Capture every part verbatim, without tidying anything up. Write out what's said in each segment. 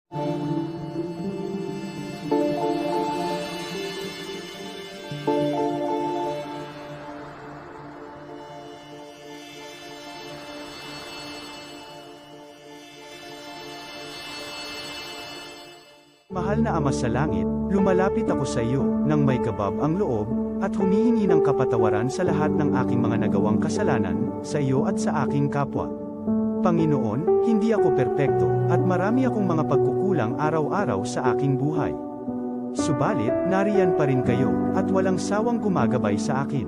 Mahal na Ama sa Langit, lumalapit ako sa iyo nang may kabab ang loob, at humihingi ng kapatawaran sa lahat ng aking mga nagawang kasalanan, sa iyo at sa aking kapwa. Panginoon, hindi ako perpekto, at marami akong mga pagkukulang araw-araw sa aking buhay. Subalit, nariyan pa rin kayo, at walang sawang gumagabay sa akin.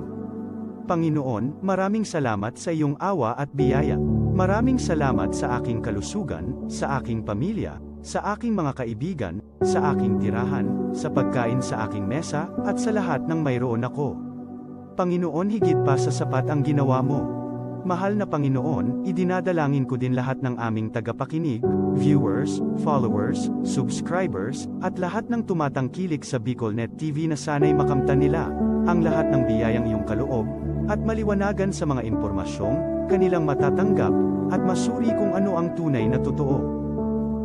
Panginoon, maraming salamat sa iyong awa at biyaya. Maraming salamat sa aking kalusugan, sa aking pamilya, sa aking mga kaibigan, sa aking tirahan, sa pagkain sa aking mesa, at sa lahat ng mayroon ako. Panginoon, higit pa sa sapat ang ginawa mo. Mahal na Panginoon, idinadalangin ko din lahat ng aming tagapakinig, viewers, followers, subscribers, at lahat ng tumatangkilik sa BicolNet T V na sana'y makamtan nila ang lahat ng biyayang iyong kaloob at maliwanagan sa mga impormasyong kanilang matatanggap at masuri kung ano ang tunay na totoo.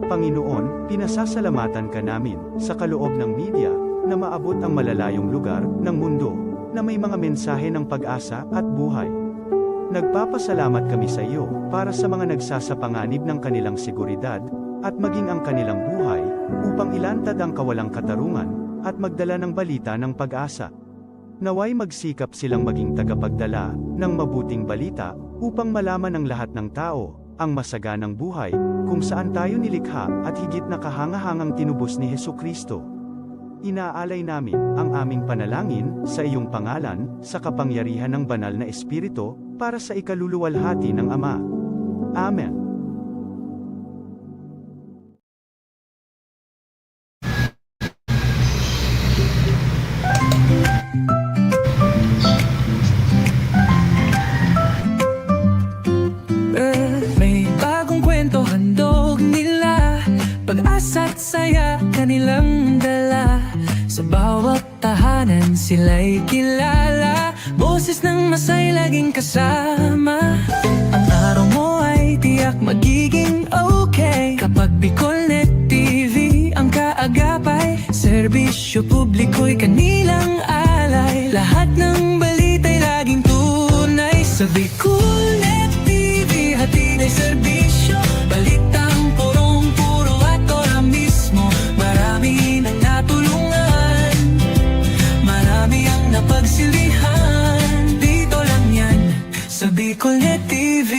Panginoon, pinasasalamatan ka namin sa kaloob ng media na maabot ang malalayong lugar ng mundo na may mga mensahe ng pag-asa at buhay. Nagpapasalamat kami sa iyo para sa mga nagsasapanganib ng kanilang seguridad at maging ang kanilang buhay upang ilantad ang kawalang katarungan at magdala ng balita ng pag-asa. Nawa'y magsikap silang maging tagapagdala ng mabuting balita upang malaman ng lahat ng tao ang masaganang buhay kung saan tayo nilikha at higit na kahangahangang tinubos ni Jesu-Cristo. Inaalay namin ang aming panalangin sa iyong pangalan, sa kapangyarihan ng Banal na Espiritu, para sa ikaluluwalhati ng Ama. Amen. Eh, may bagong kwento handog nila, pag-asa't saya kanilang dala. Sa bawat tahanan sila'y kilala, boses ng masay laging kasama. Ang araw mo ay tiyak magiging okay kapag BicolNet T V ang kaagapay. Serbisyo publiko'y kanilang alay, lahat ng balita'y laging tunay. Sa BicolNet T V, hatid ay serbisyo, balitang purong-puro at ora mismo. Marami nang natulungan, marami ang napagsilbihan. Dito lang yan, sa BicolNet T V.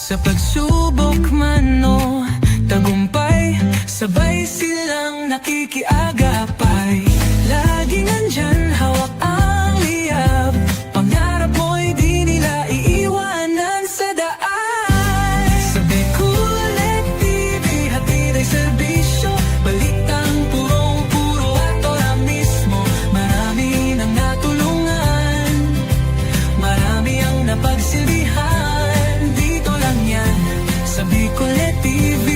Sa pagsubok man o tagumpay, sabay silang nakikiagapay. Laging nandyan, hawak ang liyab, pangarap mo'y di nila iiwanan sa daan. Sa BicolNet T V, hatid ay serbisyo, balitang purong-puro at ora mismo. Marami nang natulungan, marami ang napagsilbihan. Dito lang yan, sa BicolNet T V.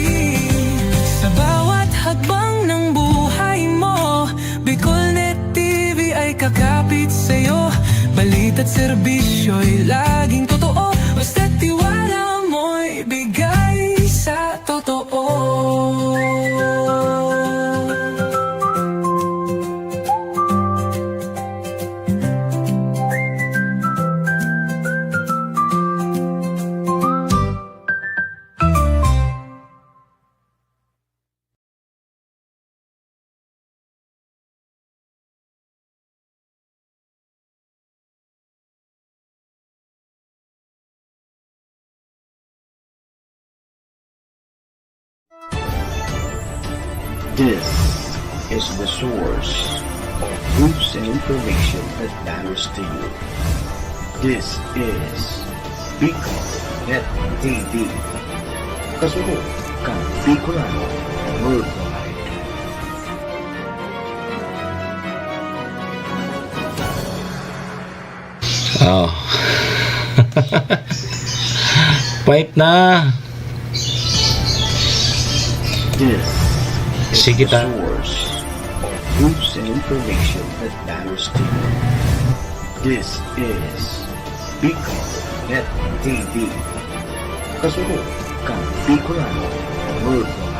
Sa bawat hakbang ng buhay mo, BicolNet T V ay kakapit sa'yo. Balita't serbisyo'y laging totoo, basta't tiwala mo'y bigay sa totoo. This is the source of news and information that matters to you. This is Bicol Net T V. Kasunod kan Bicolano Worldwide. Oh. Pait na. This is Sige the ta. source of news and information that matters to you. This is Bicol Net T V. Kasunod kan Bicolano Worldwide.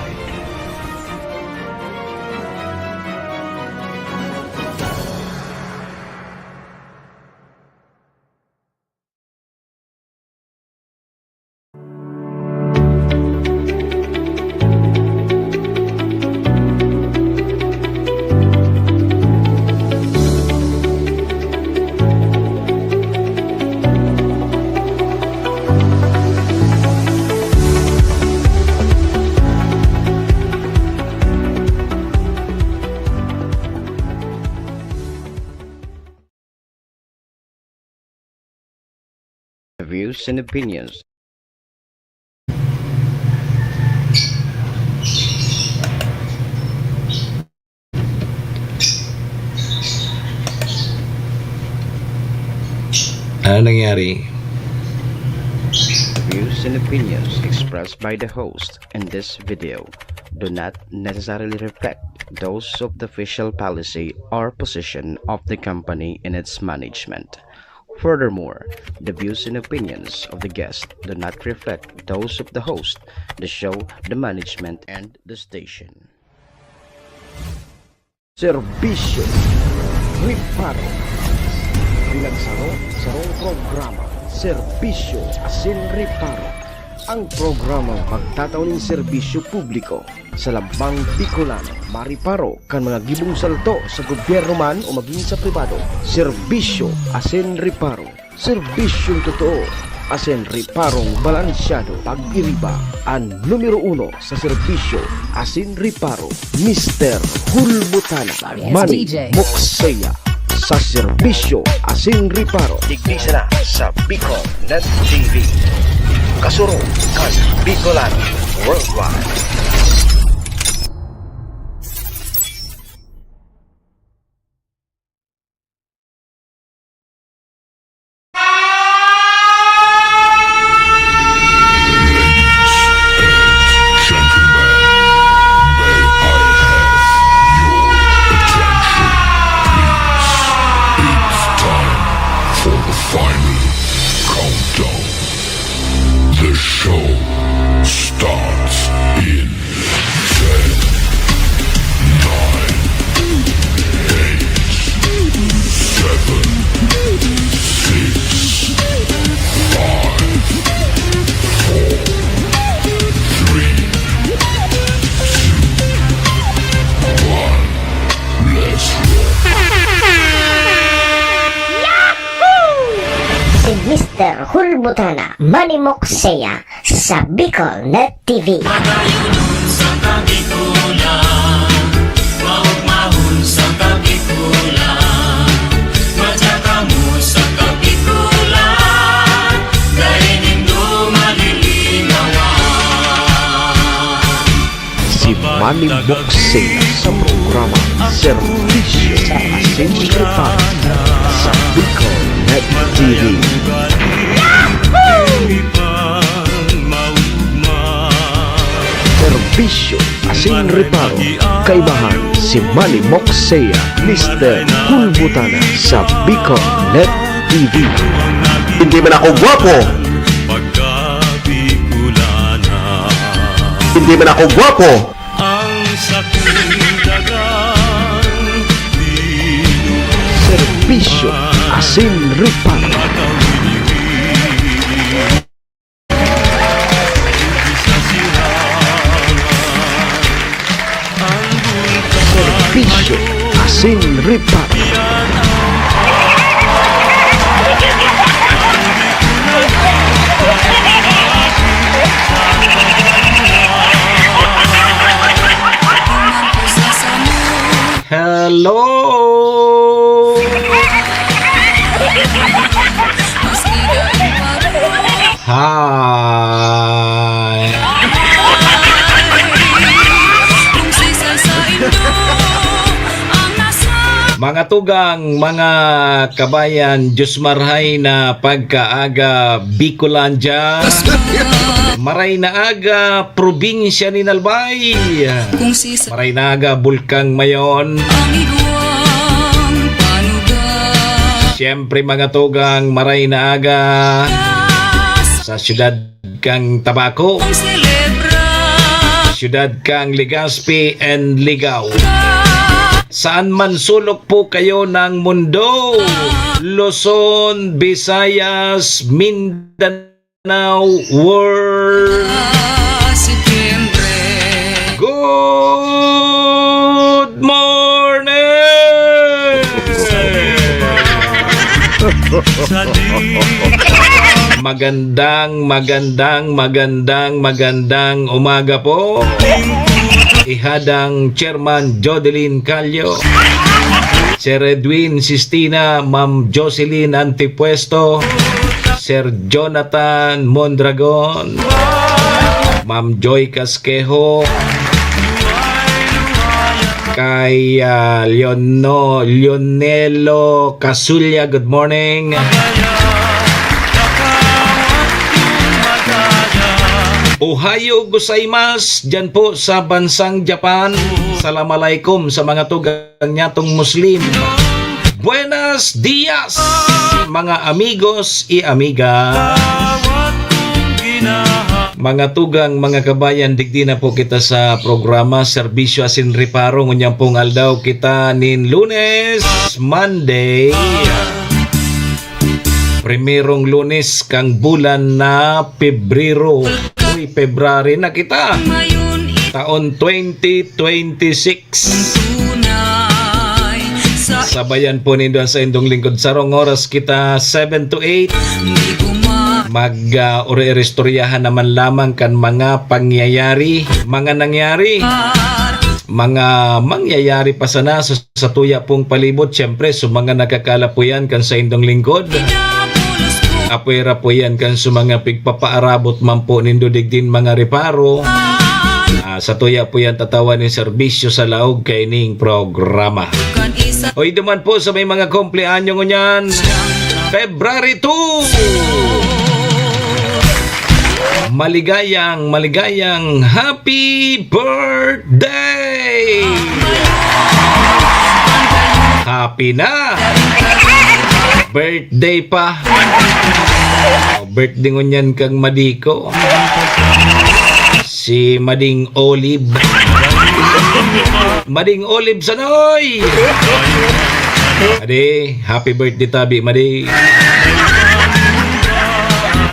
Views and opinions. Ano nangyari? Views and opinions expressed by the host in this video do not necessarily reflect those of the official policy or position of the company in its management. Furthermore, the views and opinions of the guest do not reflect those of the host, the show, the management, and the station. Serbisyo Reparo. Bilang saro, sarong programa, Serbisyo asin Reparo. Ang programang magtatao nin serbisyo publiko sa lambang Bicolano, mareparo kan mga gibong salto sa gobyerno man o magin sa pribado. Serbisyo asin Reparo. Serbisyong totoo asin reparong balansyado. Pag-iriba, an numero uno sa serbisyo asin reparo, Mister Hulbutana, Yes, Manny D J. Moksea, sa serbisyo asin reparo. Digdi sana sa Bicol Net T V. Kasurog kan Bicolano Worldwide. Gentlemen, may I have your attention, please? It's time for the final countdown. The show starts in ten, nine, eight, seven, six, five, four, three, two, one. Let's roll. Si Mister Hulbutana, Manny Moksea, sa Bicol Net T V. Patayunon sa Kabikulan, maugmahon sa Kabikulan, madya kamo sa Kabikulan, dai nindo malilinawan. Si Manny Moksea sa programa Serbisyo asin Reparo sa Bicol Net T V. Serbisyo asin reparo, kaibahan si Manny Moksea, Mister Hulbutana sa Bicol Net T V. Hindi man ako gwapo. Hindi man ako gwapo. Serbisyo asin reparo. Serbisyo asin reparo. Hello! Hi! Mga tugang, mga kabayan, Diyos marhay na pagkaaga, Bicolandia. Maray na aga, probinsya nin Albay. Maray na aga, Bulkang Mayon. Siyempre, mga tugang, maray na aga. sa siyudad kang Tabaco, siyudad kang Legazpi and Ligao. Saan man sulok po kayo ng mundo, Luzon, Visayas, Mindanao, World. Good morning! Magandang, magandang, magandang, magandang umaga po. Ihadang Chairman Jodeline Callo, Sir Edwin Sistina, Ma'am Jocelyn Antipuesto, Sir Jonathan Mondragon, Ma'am Joy Casquejo, kay, ah, Leono-, Leonelo Casulla, good morning. Ohayo gozaimasu, dyan po sa bansang Japan. Salam alaikum sa mga tugang nyatong Muslim. Buenos dias, mga amigos y amiga. Mga tugang, mga kabayan, digdi na po kita sa programa Serbisyo Asin Reparo. Ngunyan pong aldaw kita nin Lunes, Monday. Primerong Lunes kang bulan na Pebrero. Uy, February na kita. Taon twenty twenty-six. Sabayan po nindo ang saindong lingkod. Sarong oras kita, seven to eight. Mag, ah, uri-iristoryahan naman lamang kan mga pangyayari, mga nangyari, mga mangyayari pa sana sa, sa tuya pong palibot. Siyempre, sa mga nagkakalapuyan kan saindong lingkod. Apwera po yan kan sa mga pigpapaarabot man po nindo digdin mga reparo. Ah, sa tuya po yan tatawan nin serbisyo sa laog kaining programa. Oy, duman po sa may mga kumpleanyo ngunyan, February two. Maligayang, maligayang happy birthday! Happy na! Birthday pa. O, birthday ngunyan kang Madiko. Si Mading Olive. Mading Olive Sanoy! Ade, happy birthday tabi, Madi.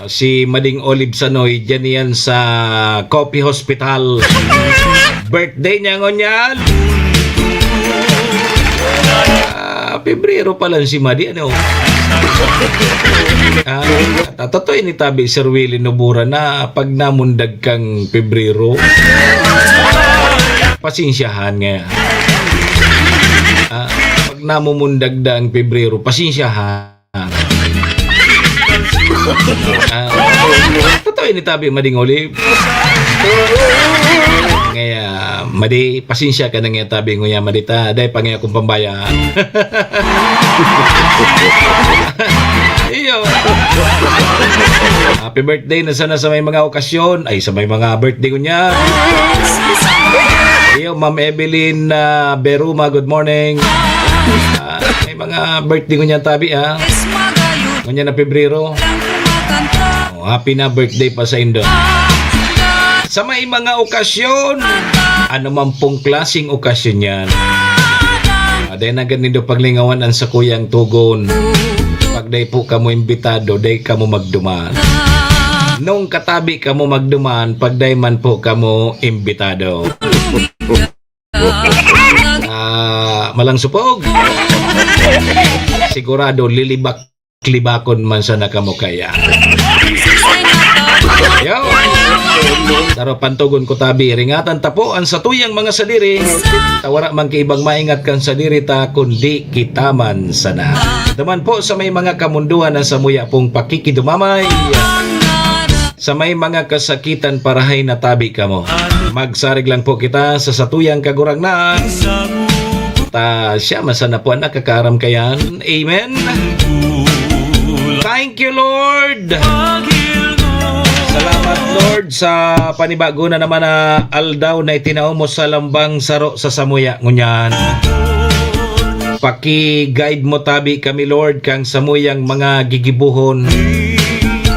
Si Mading Olive Sanoy, dyan yan sa Coffee Hospital. Birthday niya ngunyan. Ah, Pebrero pa lang si Madi, ano? Ah, totoo ini tabi, Sir Willie Nobura, na pag namundag kang Pebrero, pasensyahan nga. Ah, pag namumundag na ang Pebrero, pasensyahan. Ah, totoo ini tabi, Mading Olive. Kaya, Madi, pasensya ka na nga tabi, nguya, Madi, ta, dai pa nga akong pambaya. Iyo. Happy birthday na sana sa may mga okasyon. Ay, sa may mga birthday ko niya. Iyo, Ma'am Evelyn, ah, Beruma, good morning. Ah, may mga birthday ko niya tabi, ah. Ngunyan na Pebrero. Oh, happy na birthday pa sa indo. Sa may mga okasyon, ano man pong klaseng okasyon yan, ah, dai na ganindo paglingawan ang sakuyang tugon. Pag dai po kamo imbitado, dai kamo magduman. Nung katabi kamo magduman, pag dai man po kamo imbitado. Ah, malang supog. Sigurado, lilibak-libakon man sana kamo kaya. Yo! Pero pantugon ko tabi, ringatan ta po ang satuyang mga sadiri. Ta wara man ki ibang maingat kan sadiri ta, kundi kita man sana. Duman po sa may mga kamundohan ang samuya pong pakikidumamay. Sa may mga kasakitan, parahay na tabi kamo. Magsarig lang po kita sa satuyang Kagurangnan. Ta siya man sana po ang nakakaaram kayan. Amen. Thank you, Lord. Salamat, Lord, sa panibago na naman na aldaw na itinao mo sa lambang saro sa samuya ngunyan. Paki-guide mo tabi kami, Lord, kang samuyang mga gigibohon.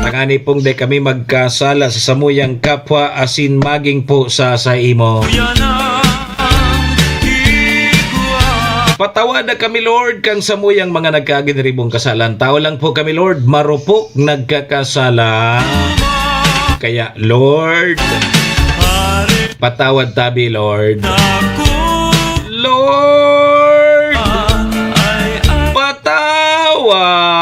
Tangani pong di kami magkasala sa samuyang kapwa asin maging po sa, sa imo. Patawada kami, Lord, kang samuyang mga nagkaginiribong kasalan. Tao lang po kami, Lord, marupok nagkakasala. Kaya, Lord, patawad tabi, Lord. Lord, patawad.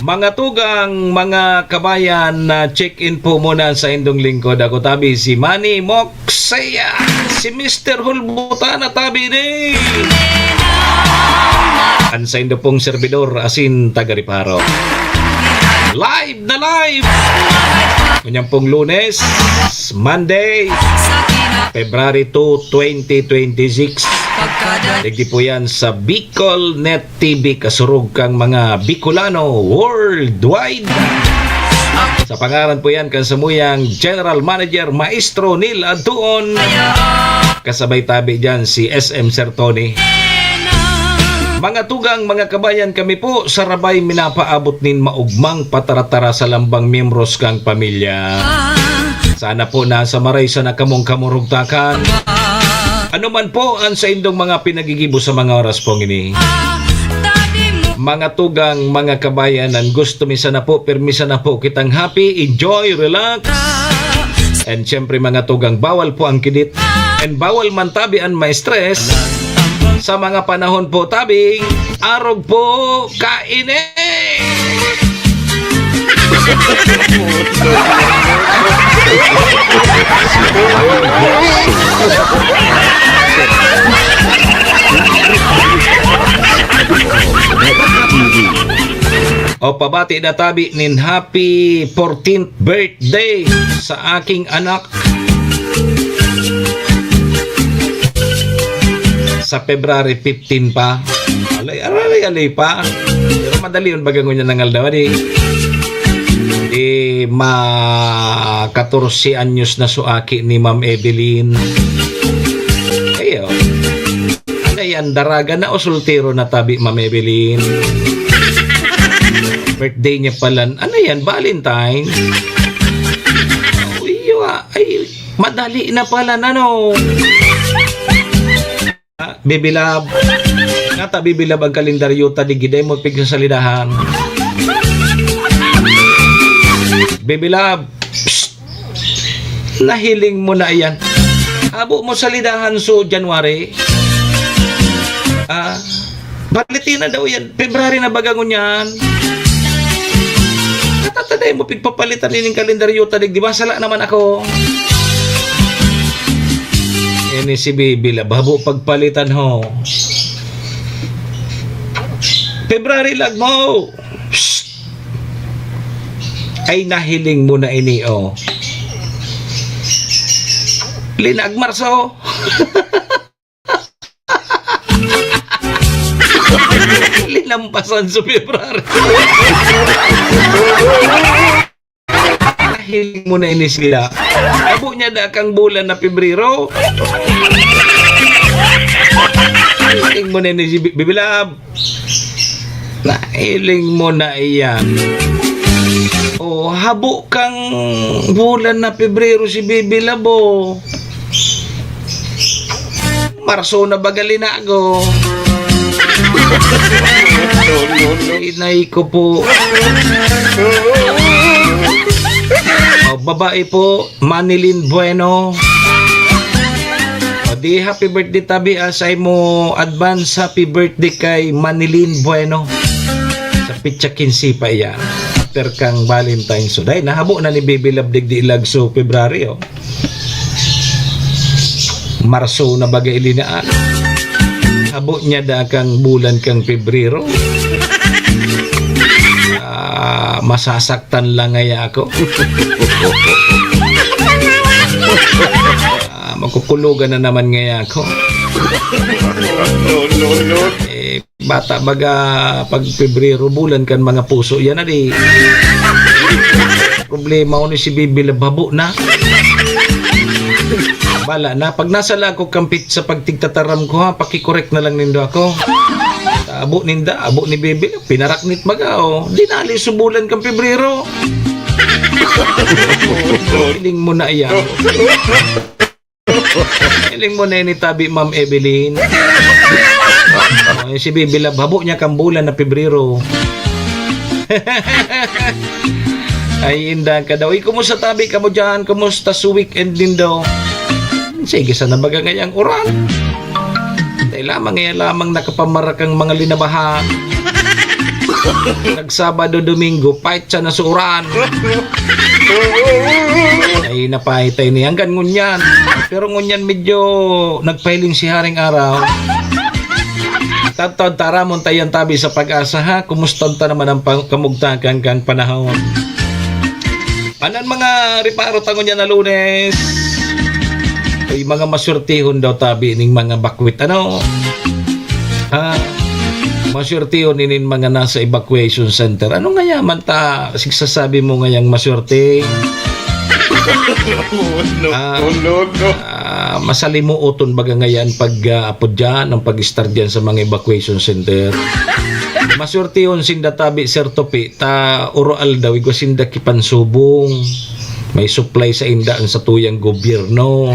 Mga tugang, mga kabayan, na check-in po muna sa indong lingkod. Ako tabi si Manny Moxea, si Mister Hulbutan na tabi ni. An saindo pong servidor, asin taga Riparo. Live na live! Ngunyan pong Lunes, Monday, February two, twenty twenty-six. Digdi po yan sa Bicol Net T V, kasurog kang mga Bicolano worldwide. Sa pangaran po yan kan samuyang General Manager, Maestro Neil Adtuon. Kasabay tabi dyan si S M Sir Tony. Mga tugang, mga kabayan, kami po sa Rabay minapaabot nin maugmang pataratara sa lambang miyembros kang pamilya. Sana po nasa maray sana kamong kamurugtakan. Ano man po ang saindong mga pinagigibo sa mga oras pong ini. Mga tugang, mga kabayanan, gusto mi sana po, pirmi sana po kitang happy, enjoy, relax. And syempre, mga tugang, bawal po ang kidit. And bawal man tabi an ma-stress. Sa mga panahon po tabing, arog po, kaini! O, pabati na tabi nin happy fourteenth birthday sa aking anak. Sa February fifteen pa. Alay, alay, alay pa. Pero madali yun, baga ngunyan ng aldaw, di. Di ma-, katorse anyos na so aki ni Ma'am Evelyn. Ayo. Ano yan, daraga na o soltero na tabi, Ma'am Evelyn? Birthday niya pala. Ano yan, Valentine? Uy, ah, ay, madali na pala na, no? Ah, Baby Love. Nata, Baby Love, ang kalendaryo ta, di giday mo pigsa sa lidahan. Baby Love, psst! Nahiling mo na iyan. Abo mo sa lidahan so January. Ah, palitin na daw yan. February na baga ngunyan. Natataday mo, pigpapalitan ining kalendaryo ta, di ba? Sala naman ako. Ini si Bibi Lab, habo pagpalitan ho. February lag mo. Psst. Ay, nahiling mo na ini, oh. Linag Marso. Linampasan sa February. Nahiling mo na ini sila. Abo niya da kang bulan na Pebrero. Nahiling mo na ini si Bi-, Bibi Lab. Nahiling mo na iyan. Oh, habo kang bulan na Pebrero si Bibi Lab, oh. Marso na baga linago. Inay ko po. Oh, babae po, Manilyn Bueno. O di, happy birthday tabi, ah, sa imo, advance happy birthday kay Manilyn Bueno. Sa pitsa quince pa iyan. After kang Valentine. So, dahil nahabo na ni Baby Love digdi lagso February, oh. Marso na baga ilinaan. Habo niya da kang bulan kang Pebrero. Ah, masasaktan lang ngaya ako. Ah, makukulogan na naman ngaya ako. Eh, bata baga pag Pebrero, bulan kan mga puso. Yan na di. Problema ko ni si Bibi Lab, habo na. Bala na, pag nasa la ako kampit sa pagtigtataram ko, ha, pakikorek na lang nindo ako. Abo ninda, abo ni Bibi, pinaraknit baga, oh. Dinali subulan kang Pebrero. Feeling mo na iyan. Feeling mo na ini tabi, Ma'am Evelyn. Oh, si Bibi Love, habo niya kang bulan na Pebrero. Ay, inda ka daw. Eh, kumusta tabi kamo dyan? Kumusta sa weekend din daw? Sige, sana baga ngayang uran. Dahil lamang ngayon lamang nakapamarakang mga linabahan. Nagsabado, Domingo, pait siya na sa uran. Ay, napahitay niya. Hanggang ngunyan. Pero ngunyan medyo nagpahiling si Haring Araw. Taod-taod taramon tayan tabi sa Pag-asa, ha? Kumusta ta naman ang pang-, kamugtakan kang panahon? Anan mga reparo ta ngunyan na Lunes? Ay, mga maswertehon daw tabi ning mga bakwit, ano? Ha? Maswertehon inin mga nasa evacuation center. Ano nga yaman ta, sigsasabi mo ngayang maswerte? Ah, ah, masalimuoton baga ngayan pag, ah, apod dyan, ang pag-estar dyan sa mga evacuation center. Maswertehon sinda tabi, Sir Topi, ta oro aldaw, igwa sinda kipansubong. May supply sa inda ang satuyang gobyerno.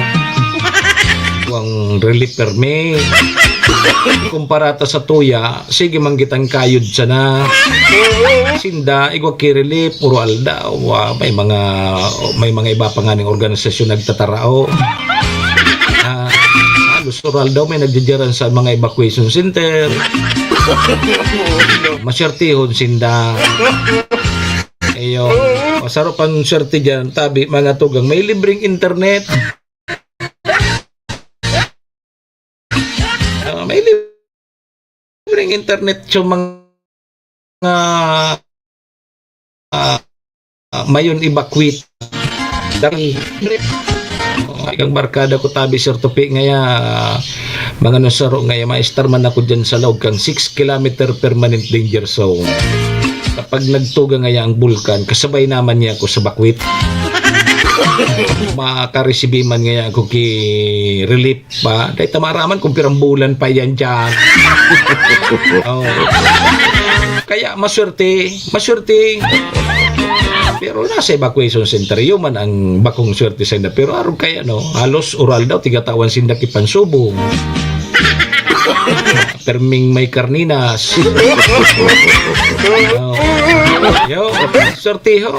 Ang relief permi. Kumpara ta sa tuya, sige man kitang kayod sana. Sinda, igwa ki relief, puro aldaw. Ah, may mga, may mga iba pa nga ning organisasyon nagtatarao. Ah, halos puro aldaw may nagdidiyaran sa mga evacuation center. Masyertihon sinda. Iyo, masaro pang swerte dyan, tabi, mga tugang, may libreng internet. Ah, may libreng internet yung mga, ah, ah, mayon evacuate. Dahil, oh, ikang barkada ko tabi, Sir Tupi, ngaya, mga nusaro, ngaya, maestar man ako dyan sa laog kang six kilometer permanent danger zone. Kapag nagtuga ngaya ang bulkan, kasabay naman niya ako sa bakwit. Makaresibi man ngaya ako ki relief pa. Dahil tamaraman kung pirang bulan pa yan dyan. Oh. Kaya maswerte, maswerte. Pero nasa evacuation center, yun man ang bakong swerte sa inda. Pero arog kaya, no? Halos oral daw, tigatawan sinda kipansubong. Perming may karninas. Oh. Yo, sortiho.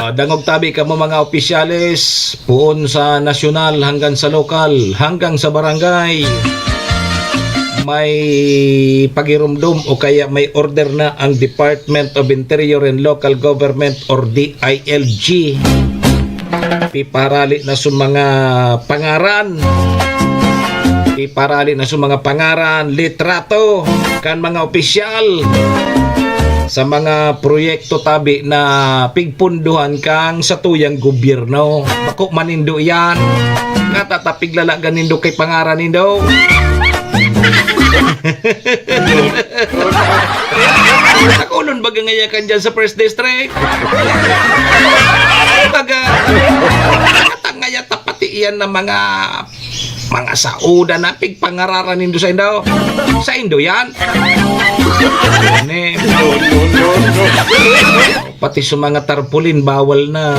Ah, dangog tabi kamo, mga opisyales, puon sa nasyonal hanggang sa lokal, hanggang sa barangay. May pagirumdom o kaya may order na ang Department of Interior and Local Government or D I L G. Piparali na sa mga pangaran. Piparali na sa mga pangaran, litrato kan mga opisyal sa mga proyekto tabi na pigpunduhan kang satuyang gobyerno. Bako manindo iyan. Katatapig lalagan nindo kay pangaran nindo. Takulon baga ngaya kan dyan sa First District? Baga, katangaya ta pati iyan na mga, mga sauda na pigpangararan nindo sa indo. Sa indo yan. Ne. Pati sa mga tarpaulin, bawal na.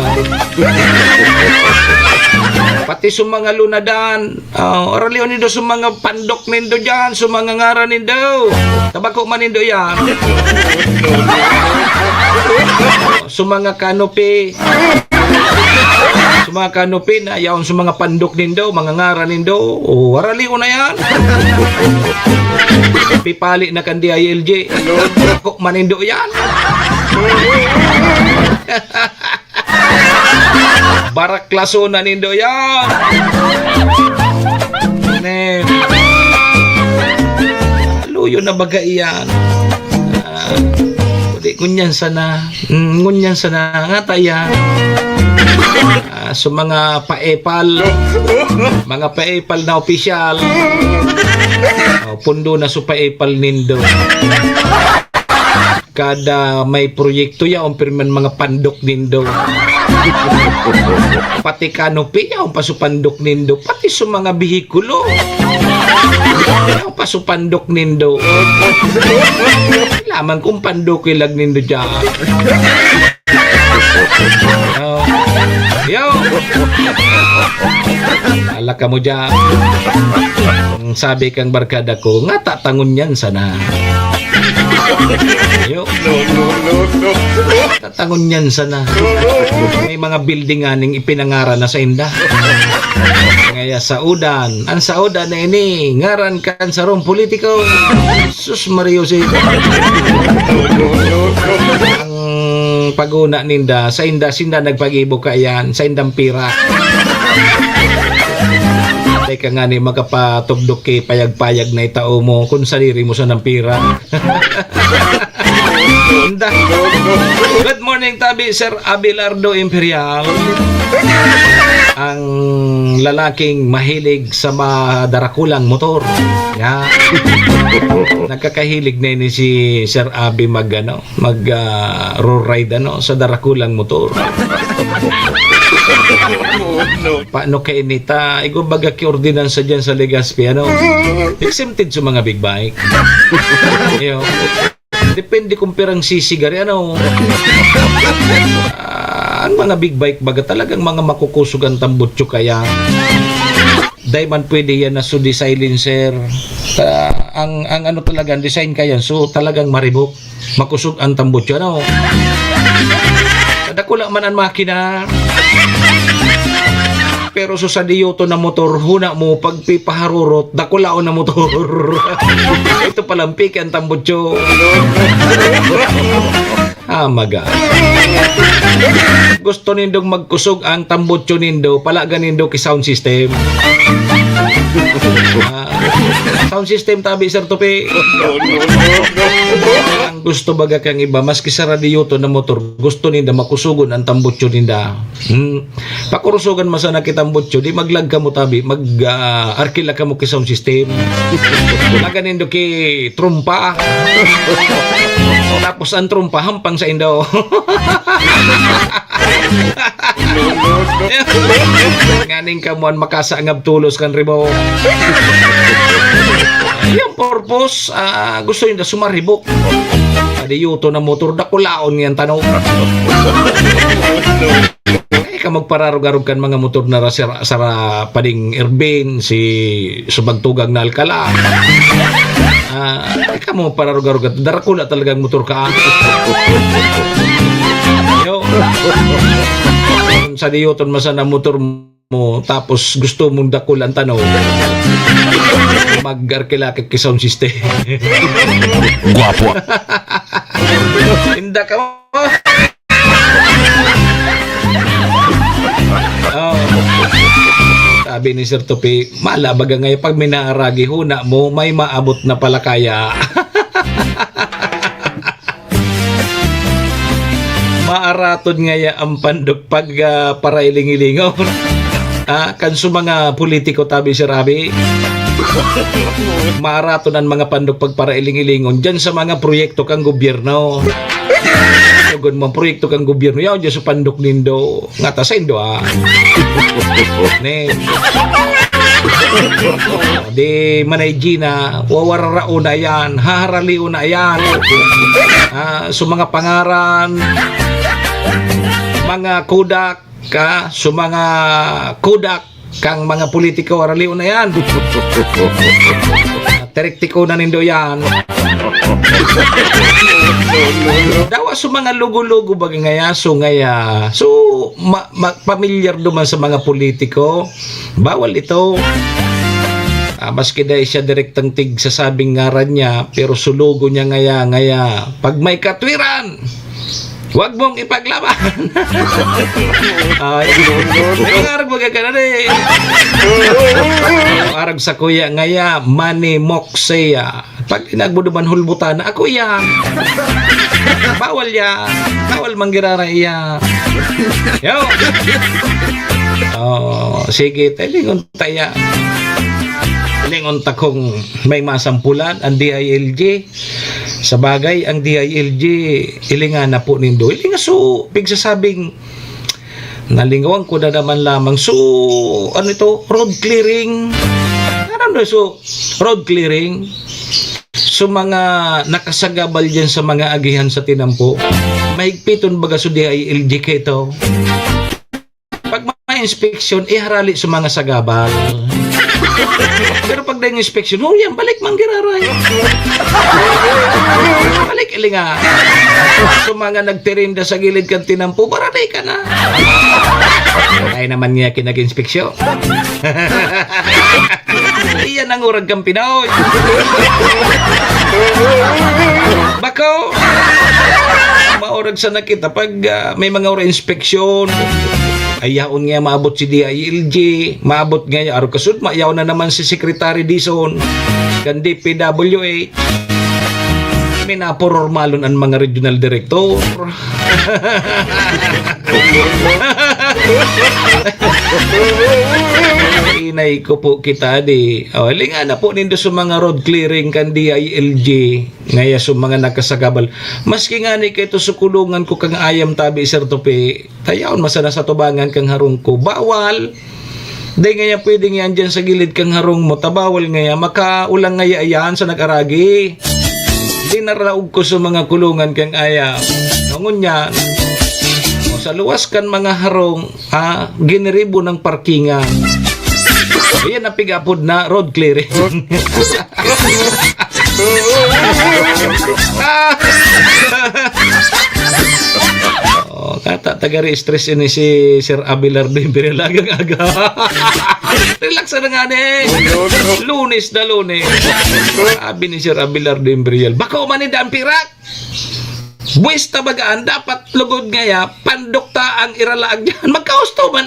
Pati sa mga lunadan, oh, aralion nindo sa mga pandok nindo dyan, sa mga ngaran nindo. Tabako man nindo yan. Sa mga canopy. Sa mga canopy na yaon sa mga pandok nindo, mga ngaran nindo. Oh, aralion na yan. Pipali na kan D I L G. Tabako man nindo yan. Baraklaso na nindo yan. Ne. Luyo na baga iyan. Ah, di, ngunyan sana. Mm, ngunyan sana. Nga ta iyan. Ah, so mga paepal. Mga paepal na opisyal. Oh, pundo na so paepal nindo. Kada may proyekto yaon, pirman mga pandok nindo. Pati canopy, yaon pa su pandok nindo. Pati su mga behikulo, yaon pa su pandok nindo. Kailangan kung pandok ilag nindo dyan. Oh. Yo! Ala kamo dyan. Ang sabi kang barkada ko, nga tatangon yan sana. Yo. Tatangon yan sana. May mga building nga ning ipinangaran na sa inda. Ngaya saodan. Ang saodan na ini, ngaran kan sarong politiko. Sus Maria Jose. Ang paguna ninda, sa inda, sinda nagpagibo kaiyan, sa indang pira. Teka nga ni, makapatugdok ki payag-payag na itao mo, kung sadiri mo sanang pira. Inda. Good morning, tabi, Sir Abelardo Imperial. Ang lalaking mahilig sa madarakulang motor. Yan. Nagkakahilig na ini si Sir Abi mag, ano, mag, ah, road ride, ano, sa darakulang motor. Paano kainita? Igo baga ki ordinansa dyan sa Legazpi, ano? Exempted sa mga big bike. Iyo. Depende kung pirang sisigari, ano. Ah, ang mga big bike baga talagang mga makukusog ang tambutso kaya. Dai man pwede yan na sudi silencer. Ah, ang, ang ano talaga, ang design kaya, so talagang maribok. Makusog ang tambutso, ano. Dakula man ang makina. Pero so sa diyoto na motor, huna mo, pagpipaharurot, dakulaon na motor. Ito palang piki ang tambutso. Ah, maga. Gusto nindong magkusog ang tambutso nindo, palagan nindo ki sound system. Ah, sound system tabi, Sir Tupi. Ang gusto baga kang iba, maski sa radyoto na motor, gusto ninda makusugon ang tambutso ninda. Hmm. Pakurusogan man sana kitang butyo, di maglag kamo tabi, mag, ah, arkila kamo ki sound system. Lagan nindo ki trompa. Tapos ang trompa, hampang sa indo. Nganing kamo an makasangab tolos kan ribok. Yung purpose, ah, gusto ninda sumaribok. Adiyuto na motor, dakulaon ngayon tanong. Ay, ka magpararog-arog kan mga motor na ra-, sara, sara pa ding Ervin, si Subagtugang na Alcala. Ah, ay, ka magpararog-arog at darakula talagang motor ka. Yo. Sa diyoton, masa na motor mo, tapos gusto mong dakul ang tanong, mag-arkila ka ki sound system. Guwapo. Inda ka mo. Oh. Sabi ni Sir Tupi, "Mala baga ngayon pag minaaragi, huna mo, may maabot na pala kaya." Maaraton ngaya ang pandok pag, ah, parailing-ilingon. Ah, kan sa mga politiko, tabi si Rabi. Maaraton ang mga pandok pag parailing-ilingon diyan sa mga proyekto kang gobyerno. Tugon mo ang proyekto kang gobyerno, yaon diyan sa pandok nindo. Ngata sa indo, ah. Ne. Di manay Gina, wawararaon na yan, haharalion na yan. Ah, so mga pangaran, mga kodak, ka, so mga kodak, kang mga politiko, haralion na yan. Tirik-tiko na nindo yan. Dawa sa mga lugo-lugo, baga ngaya, so ngaya. So, ma-, ma-, pamilyar duman sa mga politiko. Bawal ito. Ah, maski dahil siya direktang tig sasabing ngaran niya, pero sulugo niya ngaya, ngaya. Pag may katwiran, wag mong ipaglaban. Ay, may mga arag magkakanan eh. Arag sa kuya ngaya, Manny Moxia. Pag inagbo duman hulbutan na, "Ako iyan." Bawal yan. Bawal manggirara iyan. Yo. Oh, sige, talingon ta iyan. Lingon ta kung may masampulan ang D I L G. Sa bagay, ang D I L G, ilingan na po nindo. Ilingan so, pigsasabing Nalingawan ko na naman lamang. So, ano ito? Road clearing. Ano na so? Road clearing. So, mga nakasagabal dyan sa mga agihan sa tinampo. Mahigpiton baga so D I L G kaito. Pag may inspeksyon, iharali sa mga sagabal. Pero pag dahil inspeksyon, oh, yan, balik manggiraray. Balik, ilinga. Sa mga nagtirinda sa gilid kan tinampo, barari ka na. Ay naman niya kinag-inspeksyon. Iyan ang urag kang Pinoy. Bako, maurag sana kita pag, ah, may mga ura inspeksyon. Ay, yaon nga maabot si D I L G, maabot nga ya-, arog kasud, ma-, yaon na naman si Secretary Dizon, kan D P W H. Minaporormalon an mga regional director. Inay ko po kita di. Oh, linga na po nindo sa mga road clearing kan D I L G. Ngaya sa mga nakasagabal. Maski nga ni kaito sa kulungan ko kang ayam tabi, Sir Tupi. Tayaon masana sa tubangan kang harong ko. Bawal. Di ngaya pwede nga andyan sa gilid kang harong mo. Tabawal ngaya. Makaulang ngaya ayan sa nag-aragi. Dinaraog ko sa mga kulungan kang ayam. Ngunyan, o sa luwas kan mga harong, ah, giniribo ng parkingan. Ayan ang pig-apod na road clearing. Oh, kata tagari stress ini si Sir Abelardo Imperial agang aga. Relax na nga ni. Lunes na Lunes. Sabi ni Sir Abelardo Imperial, "Bako man ni Daan Pirak." Buwis ta bagaan, dapat lugod ngaya, pandok ta ang iralaag diyan. Magkausto man.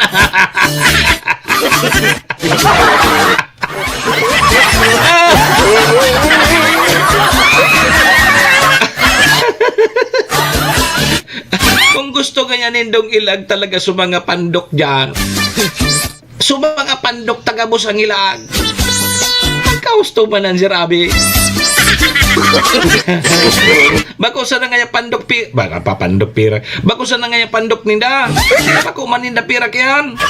Kung gusto kaya nindong ilag talaga sa mga pandok diyan, sa mga pandok tagabos ang ilag. Magkausto man ang sirabi. Bako sana ngaya pandok pi-, ba, papandok pira. Bako sana ngaya pandok ninda. Bako man ninda pira kiyan.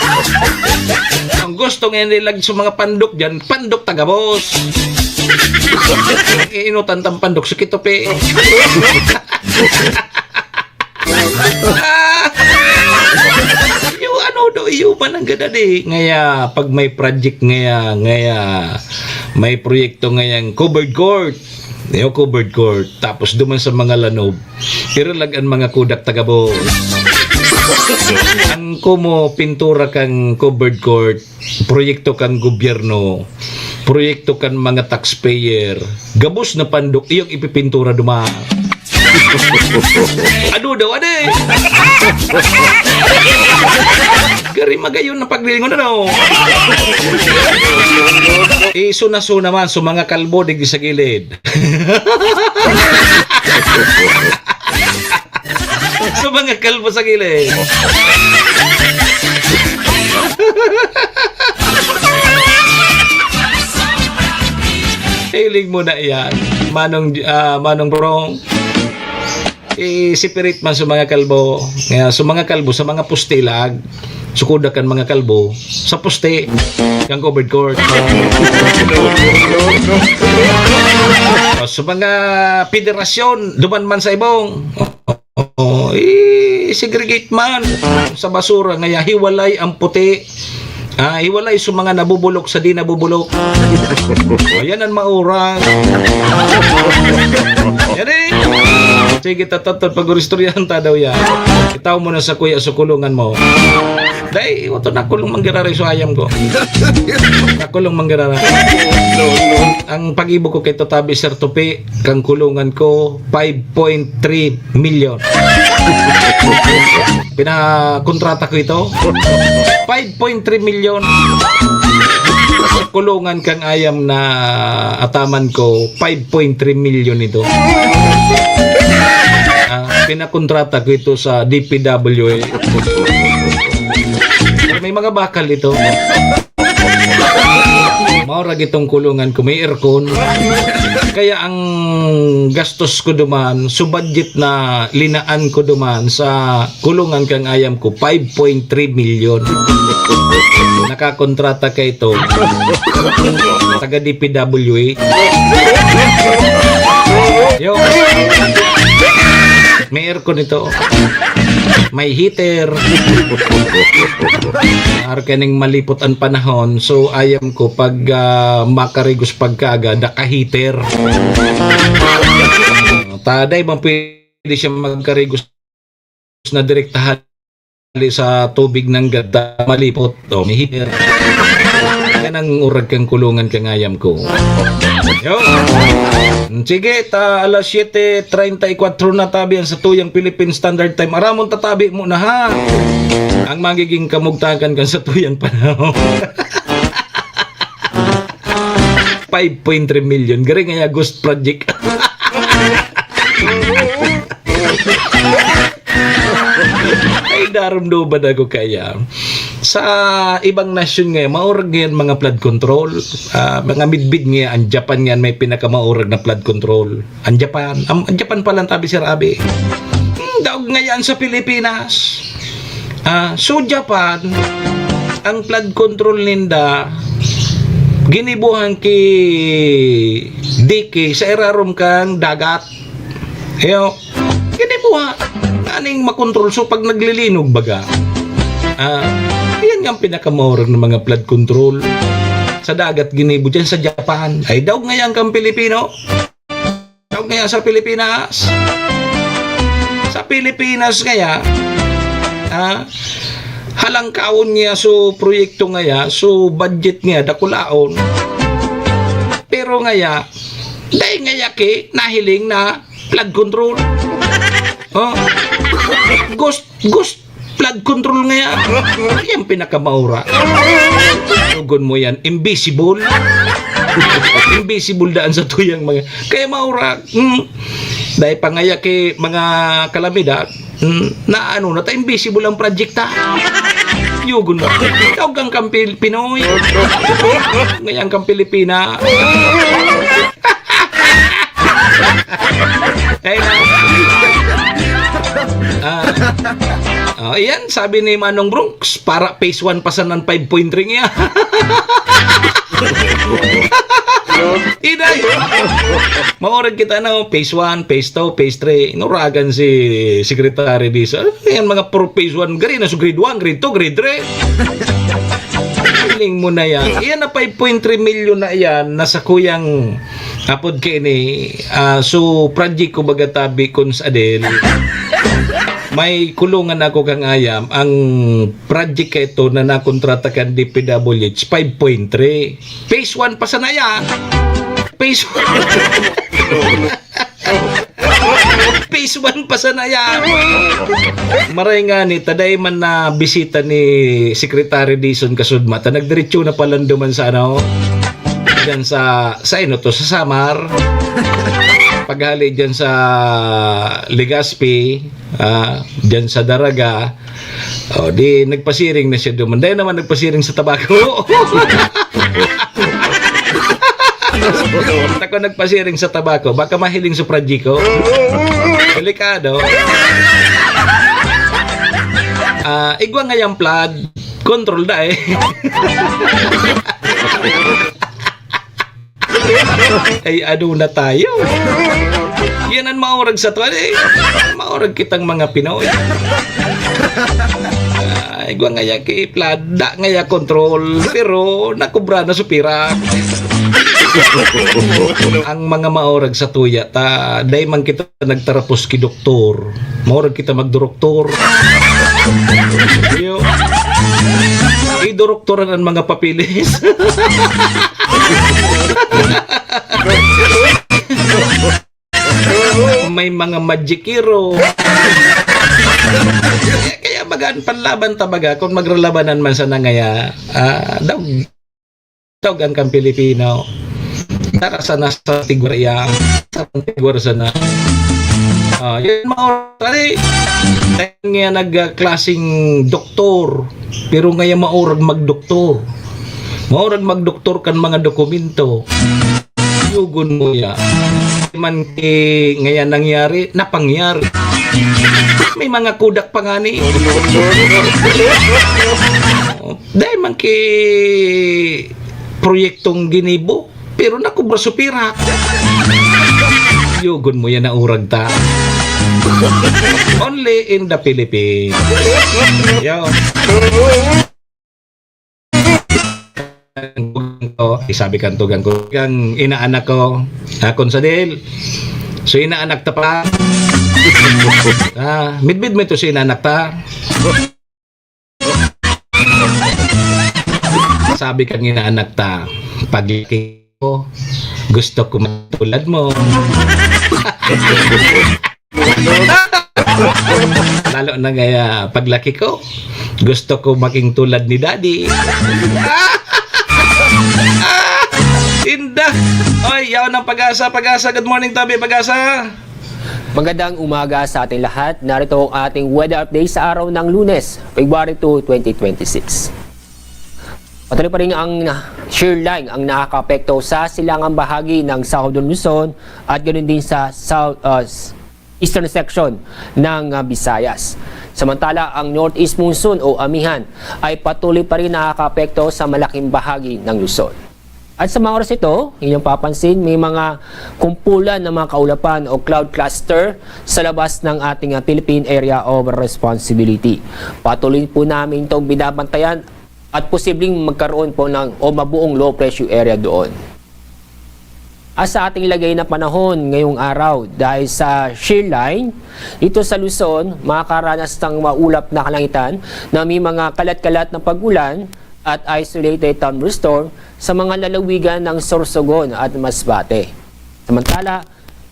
Ang gusto ngayon nilag sa mga pandok diyan, pandok tagabos. Iinutan tang pandok sa kitopi. Iyo, ano do, iyo man ang gada di. Ngaya, pag may project ngaya, ngaya, may proyekto ngayang covered court. Iyo, covered court. Tapos duman sa mga lanob, iralag ang mga kudak tagabos. Ang kumo pintura kang covered court, proyekto kan gobyerno, proyekto kan mga taxpayer, gabos na pandok, iyong ipipintura duman. Ano daw, ade? Gari magayon na paglingon, ano? Iso na so naman, so mga kalbo, digdi sa gilid. Sa mga kalbo sa gilid. Hiling mo na yan, Manong, ah, Manong Brong. I-separate man sa mga kalbo. Kaya sa mga kalbo, sa mga poste lag. Sukoda kan mga kalbo, sa poste, kang covered court. O, sa mga federasyon, duman man sa ibong. Oo, i-segregate man sa basura, ngaya hiwalay ang puti. Ah, hiwalay sa mga nabubulok sa di nabubulok. Ayan ang maurang. Yan eh. Sige, tatatod, pag-uristoryahan ta daw yan. Itaw mo na sa kuya sa kulungan mo. Dai, ito na kulong manggiraray sa ayam ko. Na kulong manggiraray. Ang pag-ibo ko kay Tatabi Sir Tupi, kang kulungan ko, five point three million. Pinakontrata ko ito. Five point three million. Kulungan kang ayam na ataman ko, five point three million ito. Ah, pinakontrata ko ito sa D P W A. May mga bakal ito. Maurag itong kulungan ko, may aircon. Kaya ang gastos ko duman, so budget na linaan ko duman sa kulungan kang ayam ko, five point three milyon. Nakakontrata ka ito. Taga D P W H. Yo. May aircon ito. May heater. Ar kaning malipot ang panahon. So, ayam ko, pag, ah, makarigos pagkaaga, naka-heater. Taday bang pwede siya magkarigos na direktahan sa tubig ng gata, malipot? O, may heater. Yan ang urag kang kulungan kang ayam ko. Yo. Sige, ta alas siyete treinta y cuatro na tabi ang sa tuyang Philippine Standard Time. Aramon tatabi mo na, ha? Ang magiging kamugtakan kan sa tuyang panahon. Five point three million. Garing nga ghost project. Ay, darumduman ako kaya. Sa ibang nasyon ngayon, maurag ngayon mga flood control. Ah, mga midbid ngayon, ang Japan ngayon may pinakamaurag na flood control. Ang Japan, ang, ang Japan pa lang tabi, Sir Abi. Hmm, daog ngayon sa Pilipinas. Ah, so Japan, ang flood control ninda, ginibuhan ki dike sa irarom kang dagat. Ayo, ginibuha. Aning makontrol. So, pag naglilinog baga, ah, yan nga ang pinakamaurag ng mga flood control. Sa dagat ginibo dyan sa Japan. Ay, daog ngayon kang Pilipino. Daog ngayon sa Pilipinas. Sa Pilipinas kaya, ah, halangkaon niya so proyekto ngaya, so budget niya, dakulaon. Pero ngaya, dai ngaya ki nahiling na flood control. Oh. Ghost, ghost flood control ngaya. Yan pinakamaura. Tugon mo yan, invisible. Invisible daan sa tuyang mga. Kaya maura, hmm, dai pa ngaya ki mga kalamidad, hmm, na ano, na ta invisible ang project ta. Yugon mo. Ikaw kang kampil Pinoy. Ngayon kang Pilipina. Kaya na. Ah. Oh, iyan, sabi ni Manong Bronx, para phase one pa sana ang five point three niya. Iday. Maurag kita na, oh, phase one, phase two, phase three. Inuragan si Secretary Dizon. Ano yan, mga pro phase one? Gari na sa grade one, grade two, grade three. Feeling mo na yan. Iyan na five point three million na iyan, nasa kuyang apod kaini, ah, so, project ko baga tabi kun sa Adel. May kulungan ako kang ayam. Ang project ka ito na nakontrata kan D P W H, five point three. Phase one pa sana yan. Phase one. Phase one pa sana yan. Maray nga ni, taday man na bisita ni Secretary Dizon Kasudma, ta nagdiretso na palanduman sa ano, dyan sa, sa ino to, sa Samar. Paghali dyan sa Legazpi, ah, dyan sa Daraga. O, di nagpasiring na siya duman. Dahil naman nagpasiring sa tabako. Ako nagpasiring sa tabako, baka mahiling sa pradjiko. Delikado. Ah, igwa nga yung flood control da eh. Ay, ano na tayo? Yan ang maurag sa tuwan eh. Maurag kitang mga Pinoy. Ay, gwa ngaya ki plada ngaya control, pero nakubra na supira. Ang mga maurag sa tuya ta, dai man kita nagtarapos ki doktor. Maurag kita magdoroktor. Yo. Idoroktoran ang mga papilis. May mga magikero. Kaya baga, panlaban ta baga, kung magralabanan man sana ngaya, ah, daog, daog ang kang Pilipino. Tara sana sa tigwar iya, sa tigwar sana. Ah, yun, mga tari. Kaya nga nagklaseng doktor, pero ngaya maurag magdoktor. Maurag magdoktor kan mga dokumento. Yugon mo ya. Man ki ngayon nangyari, napangyari. May mga kudak pa nga ni. Dahil man ki proyektong ginibo, pero nakubra supira. Yugon mo yan na urag ta. Only in the Philippines. Yo. Isabi kan tugang ko, kang inaanak ko, akon sa dil. So inaanak ta pa. Ah, midbid mo ito sa inaanak ta. Sabi kang inaanak ta, pag ko, gusto ko matulad mo. Lalo na ngaya, paglaki ko, gusto ko maging tulad ni Daddy. Inda! Oy, yaon ng Pag-asa, Pag-asa. Good morning, Tabi, Pag-asa. Magandang umaga sa ating lahat. Narito ang ating weather update sa araw ng Lunes, February two, twenty twenty-six. Patuloy pa rin ang na-, shear line ang nakakaapekto sa silangang bahagi ng Southern Luzon at ganoon din sa South, ah, s-, eastern section ng, ah, Visayas. Samantala, ang northeast monsoon o amihan ay patuloy pa rin nakakaapekto sa malaking bahagi ng Luzon. At sa mga oras ito, inyong papansin, may mga kumpulan ng mga kaulapan o cloud cluster sa labas ng ating, ah, Philippine Area of Responsibility. Patuloy po namin itong binabantayan at posibleng magkaroon po ng o mabuong low pressure area doon. At sa ating lagay na panahon ngayong araw, dahil sa shear line, dito sa Luzon, makakaranas ng maulap na kalangitan na may mga kalat-kalat na pag-ulan at isolated thunderstorm sa mga lalawigan ng Sorsogon at Masbate. Samantala,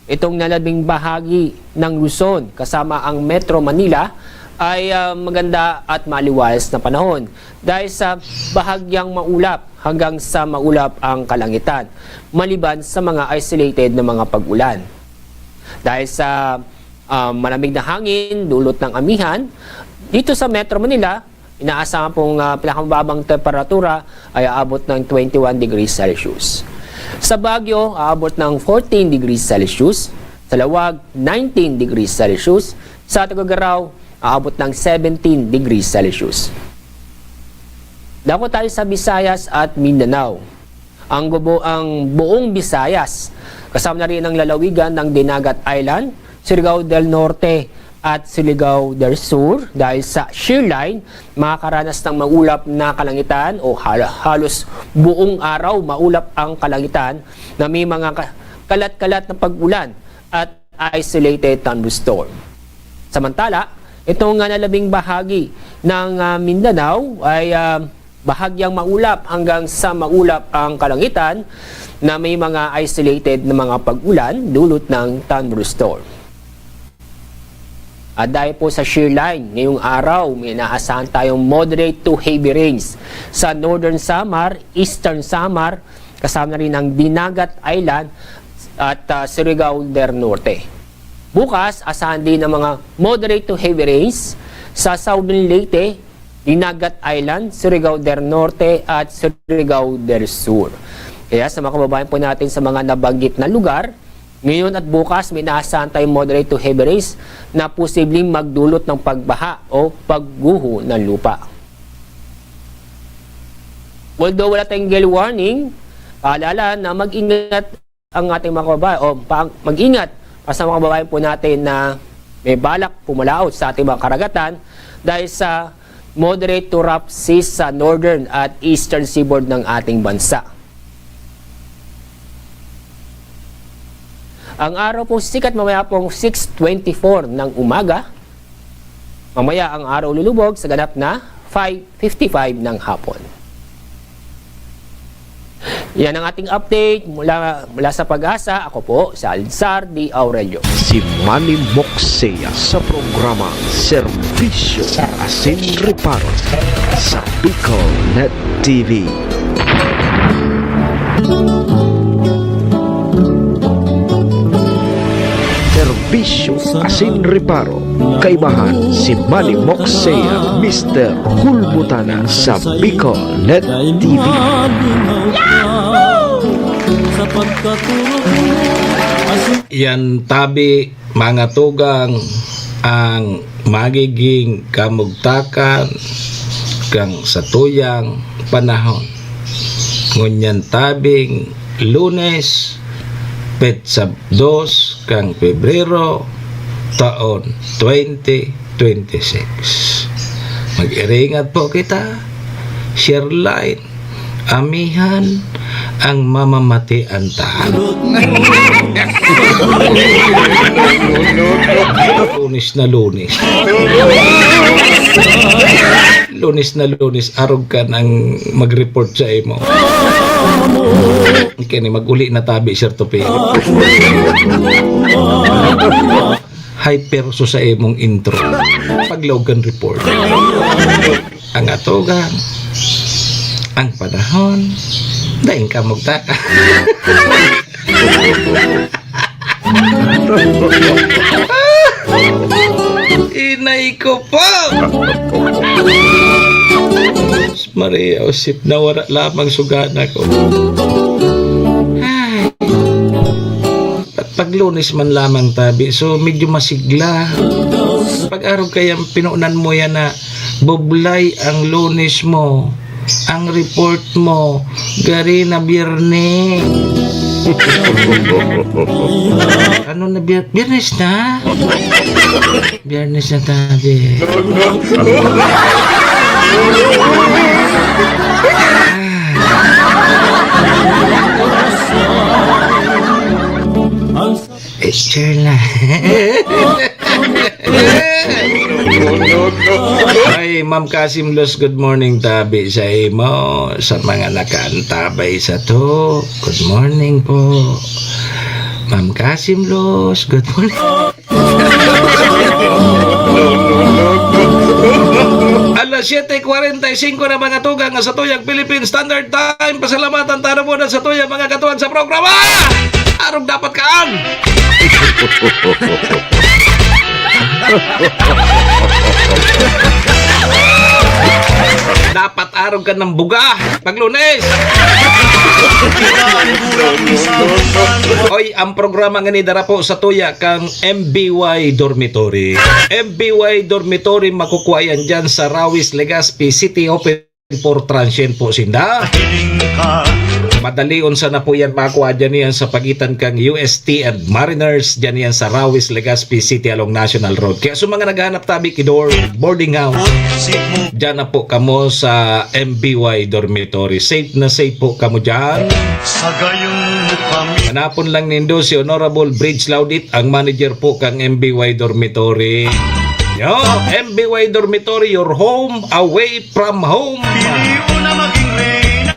itong nalabing bahagi ng Luzon kasama ang Metro Manila ay, ah, maganda at maliwalas na panahon dahil sa bahagyang maulap hanggang sa maulap ang kalangitan, maliban sa mga isolated na mga pag-ulan. Dahil sa, ah, malamig na hangin, dulot ng amihan, dito sa Metro Manila, inaasahan pong, ah, pinakamababang temperatura ay aabot ng twenty-one degrees Celsius. Sa Baguio, aabot ng fourteen degrees Celsius. Sa Laoag, nineteen degrees Celsius. Sa Tuguegarao, aabot ng seventeen degrees Celsius. Dako tayo sa Visayas at Mindanao. Ang gubo-, ang buong Visayas, kasama na rin ang lalawigan ng Dinagat Island, Surigao del Norte at Surigao del Sur, dahil sa shear line, makakaranas ng maulap na kalangitan o hal-, halos buong araw maulap ang kalangitan na may mga ka-, kalat-kalat na pag-ulan at isolated thunderstorm. Samantala, itong nga nalabing bahagi ng, ah, Mindanao ay, ah, bahagyang maulap hanggang sa maulap ang kalangitan na may mga isolated na mga pag-ulan dulot ng thunderstorm. At dahil po sa shear line, ngayong araw may inaasahan tayong moderate to heavy rains sa Northern Samar, Eastern Samar, kasama na rin ang Dinagat Island at, ah, Surigao del Norte. Bukas, asahan din ang mga moderate to heavy rains sa Southern Leyte, Dinagat Island, Surigao del Norte at Surigao del Sur. Kaya sa mga kababayan po natin sa mga nabanggit na lugar, ngayon at bukas may inaasahan tayong moderate to heavy rains na posibleng magdulot ng pagbaha o pagguho ng lupa. Although wala tayong gale warning, paalala na mag-ingat ang ating mga kababayan, o pa-, mag-ingat pa sa mga kababayan po natin na may balak pumalaot sa ating mga karagatan dahil sa moderate to rough seas sa northern at eastern seaboard ng ating bansa. Ang araw po sikat mamaya pong six twenty-four ng umaga. Mamaya ang araw lulubog sa ganap na five fifty-five ng hapon. Yan ang ating update mula, mula sa Pag-asa. Ako po si Alzar D. Aurelio. Si Manny Moxea sa programa Serbisyo Asin Reparo sa Bicol Net T V. Serbisyo serbisyo asin reparo. Kaibahan si Manny Moxea, Mister Hulbutana sa Bicolet T V. Yan tabi, mga tugang, ang magiging kamugtakan kan satuyang panahon. Ngunyan tabing Lunes, petsa dos kan Pebrero, taon twenty twenty-six. Mag-iringat po kita. Share line. Amihan ang mamamatian ta. Lunes na Lunes. Lunes na Lunes, arog ka nang mag-report sa imo. Kani mag-uli na tabi, Sir Tupiro. Hyper so sa imong intro. Paglaog kan report. Ang atugang, ang panahon, daing ka magtaka. Inay ko po! Maria Josep, nawara lamang sugana ko. Ay. At pag Lunes man lamang tabi, so medyo masigla. Pag arog kaya pinunan mo yan na bublay ang Lunes mo, ang report mo, gari na Biyernes. Ano na Biyer-, Biyernes na? Biyernes na tabi. Picture na. Ay, Ma'am Kasim Los, good morning, tabi sa imo, sa mga nakaantabay sa to. Good morning po. Ma'am Kasim Los, good morning. Alas siyete kwarenta y singko na, mga tugang, sa tuyang Philippine Standard Time. Pasalamatan ta na muna sa tuyang mga katuwang sa programa. Arog dapat kaan. Dapat arog ka ng buga pag Lunes. Oy, ang programa ngani dara po sa tuya kang M B Y Dormitory. M B Y Dormitory, makukuha yan dyan sa Rawis, Legazpi City. Open for transient po sinda. Madalion sana po yan makuha dyan yan sa pagitan kang U S T and Mariners, dyan yan sa Rawis, Legazpi City along National Road. Kaya sa mga naghahanap tabi ki dorm, boarding house, dyan na po kamo sa M B Y Dormitory. Safe na safe po kamo dyan. Sa gayon mo kami. Hanapon lang nindo si Honorable Bridge Laudit, ang manager po kang M B Y Dormitory. Yo, M B Y Dormitory, your home away from home. Pili mo na maging reyna.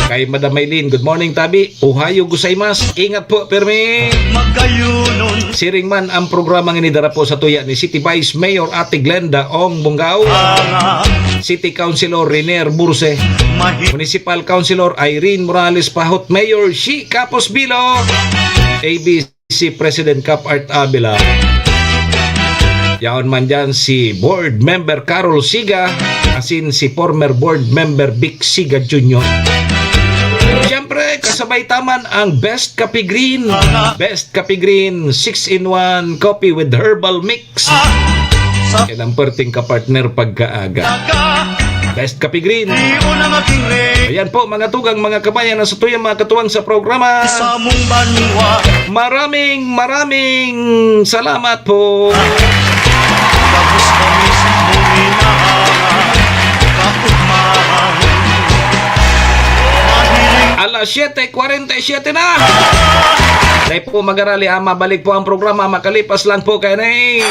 Kay Madam Maylin, good morning, tabi. Ohayo gozaimasu. Ingat po, pirmi. Magkayunon. Siring man ang programa ngani dara po sa tuya ni City Vice Mayor Ate Glenda Ong Bungao, City Councilor Renier Burse, Municipal Councilor Irene Morales Pahot, Mayor Shi Capos Bilo, A B C President Cap Art Avila. Yaon man dyan si Board Member Carol Siga, asin si former Board Member Vic Siga Junior. Siyempre, kasabay ta man ang Best Kape Green. Best Kape Green, six in one coffee with herbal mix. Yan ang perting kapartner pagkaaga. Best Kape Green. Ayan po, mga tugang, mga kabayan, na sa tuyang mga katuwang sa programa. Sa mong banwa. Maraming, maraming salamat po. Tapos kami sa mong inahanap. Kapag mahal. Mahiling. Alas siyete kwarenta y siyete na. Dai po magarali, ah, mabalik po ang programa. Makalipas lang po kayo na eh.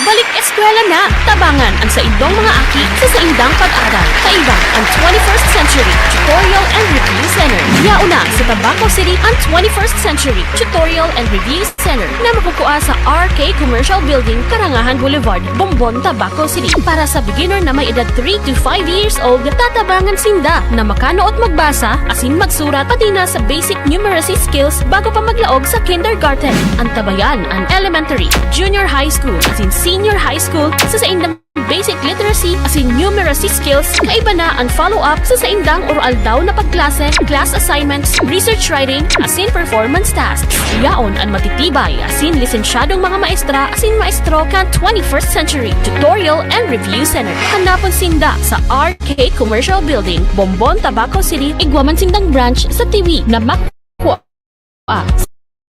Balik eskwela na! Tabangan ang saindong mga aki sa saindang pag-aral. Kaiba ang twenty-first Century Tutorial and Review Center. Yaon na sa Tabaco City ang twenty-first Century Tutorial and Review Center na makukua sa R K Commercial Building, Karangahan Boulevard, Bombon, Tabaco City. Para sa beginner na may edad three to five years old, tatabangan sinda na makanuot magbasa asin magsurat, pati na sa basic numeracy skills bago pa maglaog sa kindergarten. Antabayan an elementary, junior high school, asin senior high school sa saindang basic literacy asin numeracy skills. Kaiba na an follow-up sa saindang oro-aldaw na pagklase, class assignments, research writing, asin performance tasks. Yaon an matitibay asin lisensyadong mga maestra asin maestro kan twenty-first Century Tutorial and Review Center. Hanapon sinda sa R K Commercial Building, Bombon, Tabaco City. Igwa man sindang branch sa Tiwi na makukua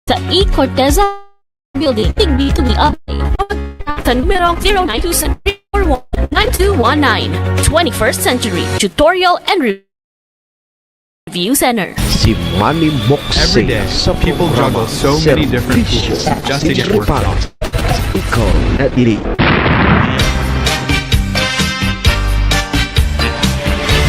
sa E Corteza Building, Tigbi, Tigbi, Abay. Sa numerong zero nine two seven three four one nine two one nine. Twenty-first Century Tutorial and Review Center. Si Manny Moxey. Every day, sa people programa juggle so many different Serbisyo tools just to get work Reparo. Done. Ikaw na diri.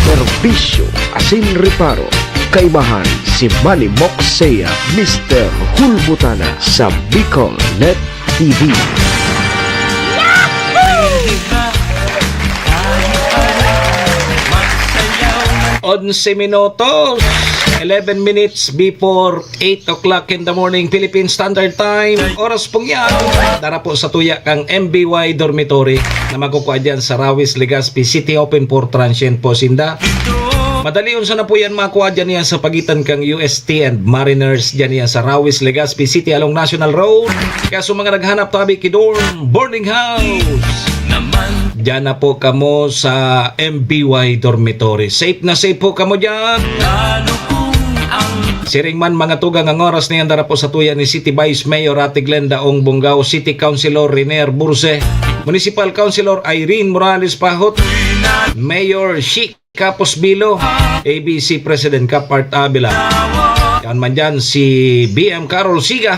Serbisyo asin reparo. Kaibahan si Manny Moxey, Mister Hulbutana sa Bicol Net T V. Onse minutos, eleven minutes before eight o'clock in the morning, Philippine Standard Time. Oras pong yan, dara po sa tuya kang M B Y Dormitory na makukua dyan sa Rawis, Legazpi City. Open for transient po sinda. Madalion sana po yan makua dyan yan sa pagitan kang U S T and Mariners dyan yan sa Rawis, Legazpi City along National Road. Kaya sa mga naghanap tabi ki Dorm Boarding House, dyan na po kamo sa M B Y Dormitory. Safe na safe po kamo dyan. Siring man, mga tugang, ang oras na yan, dara po sa tuya ni City Vice Mayor Ate Glenda Ong Bongao, City Councilor Renier Burse, Municipal Councilor Irene Morales Pahot, Mayor Chic Capos Bilo, A B C President Cap Art Avila. Yan man dyan si B M Carol Siga,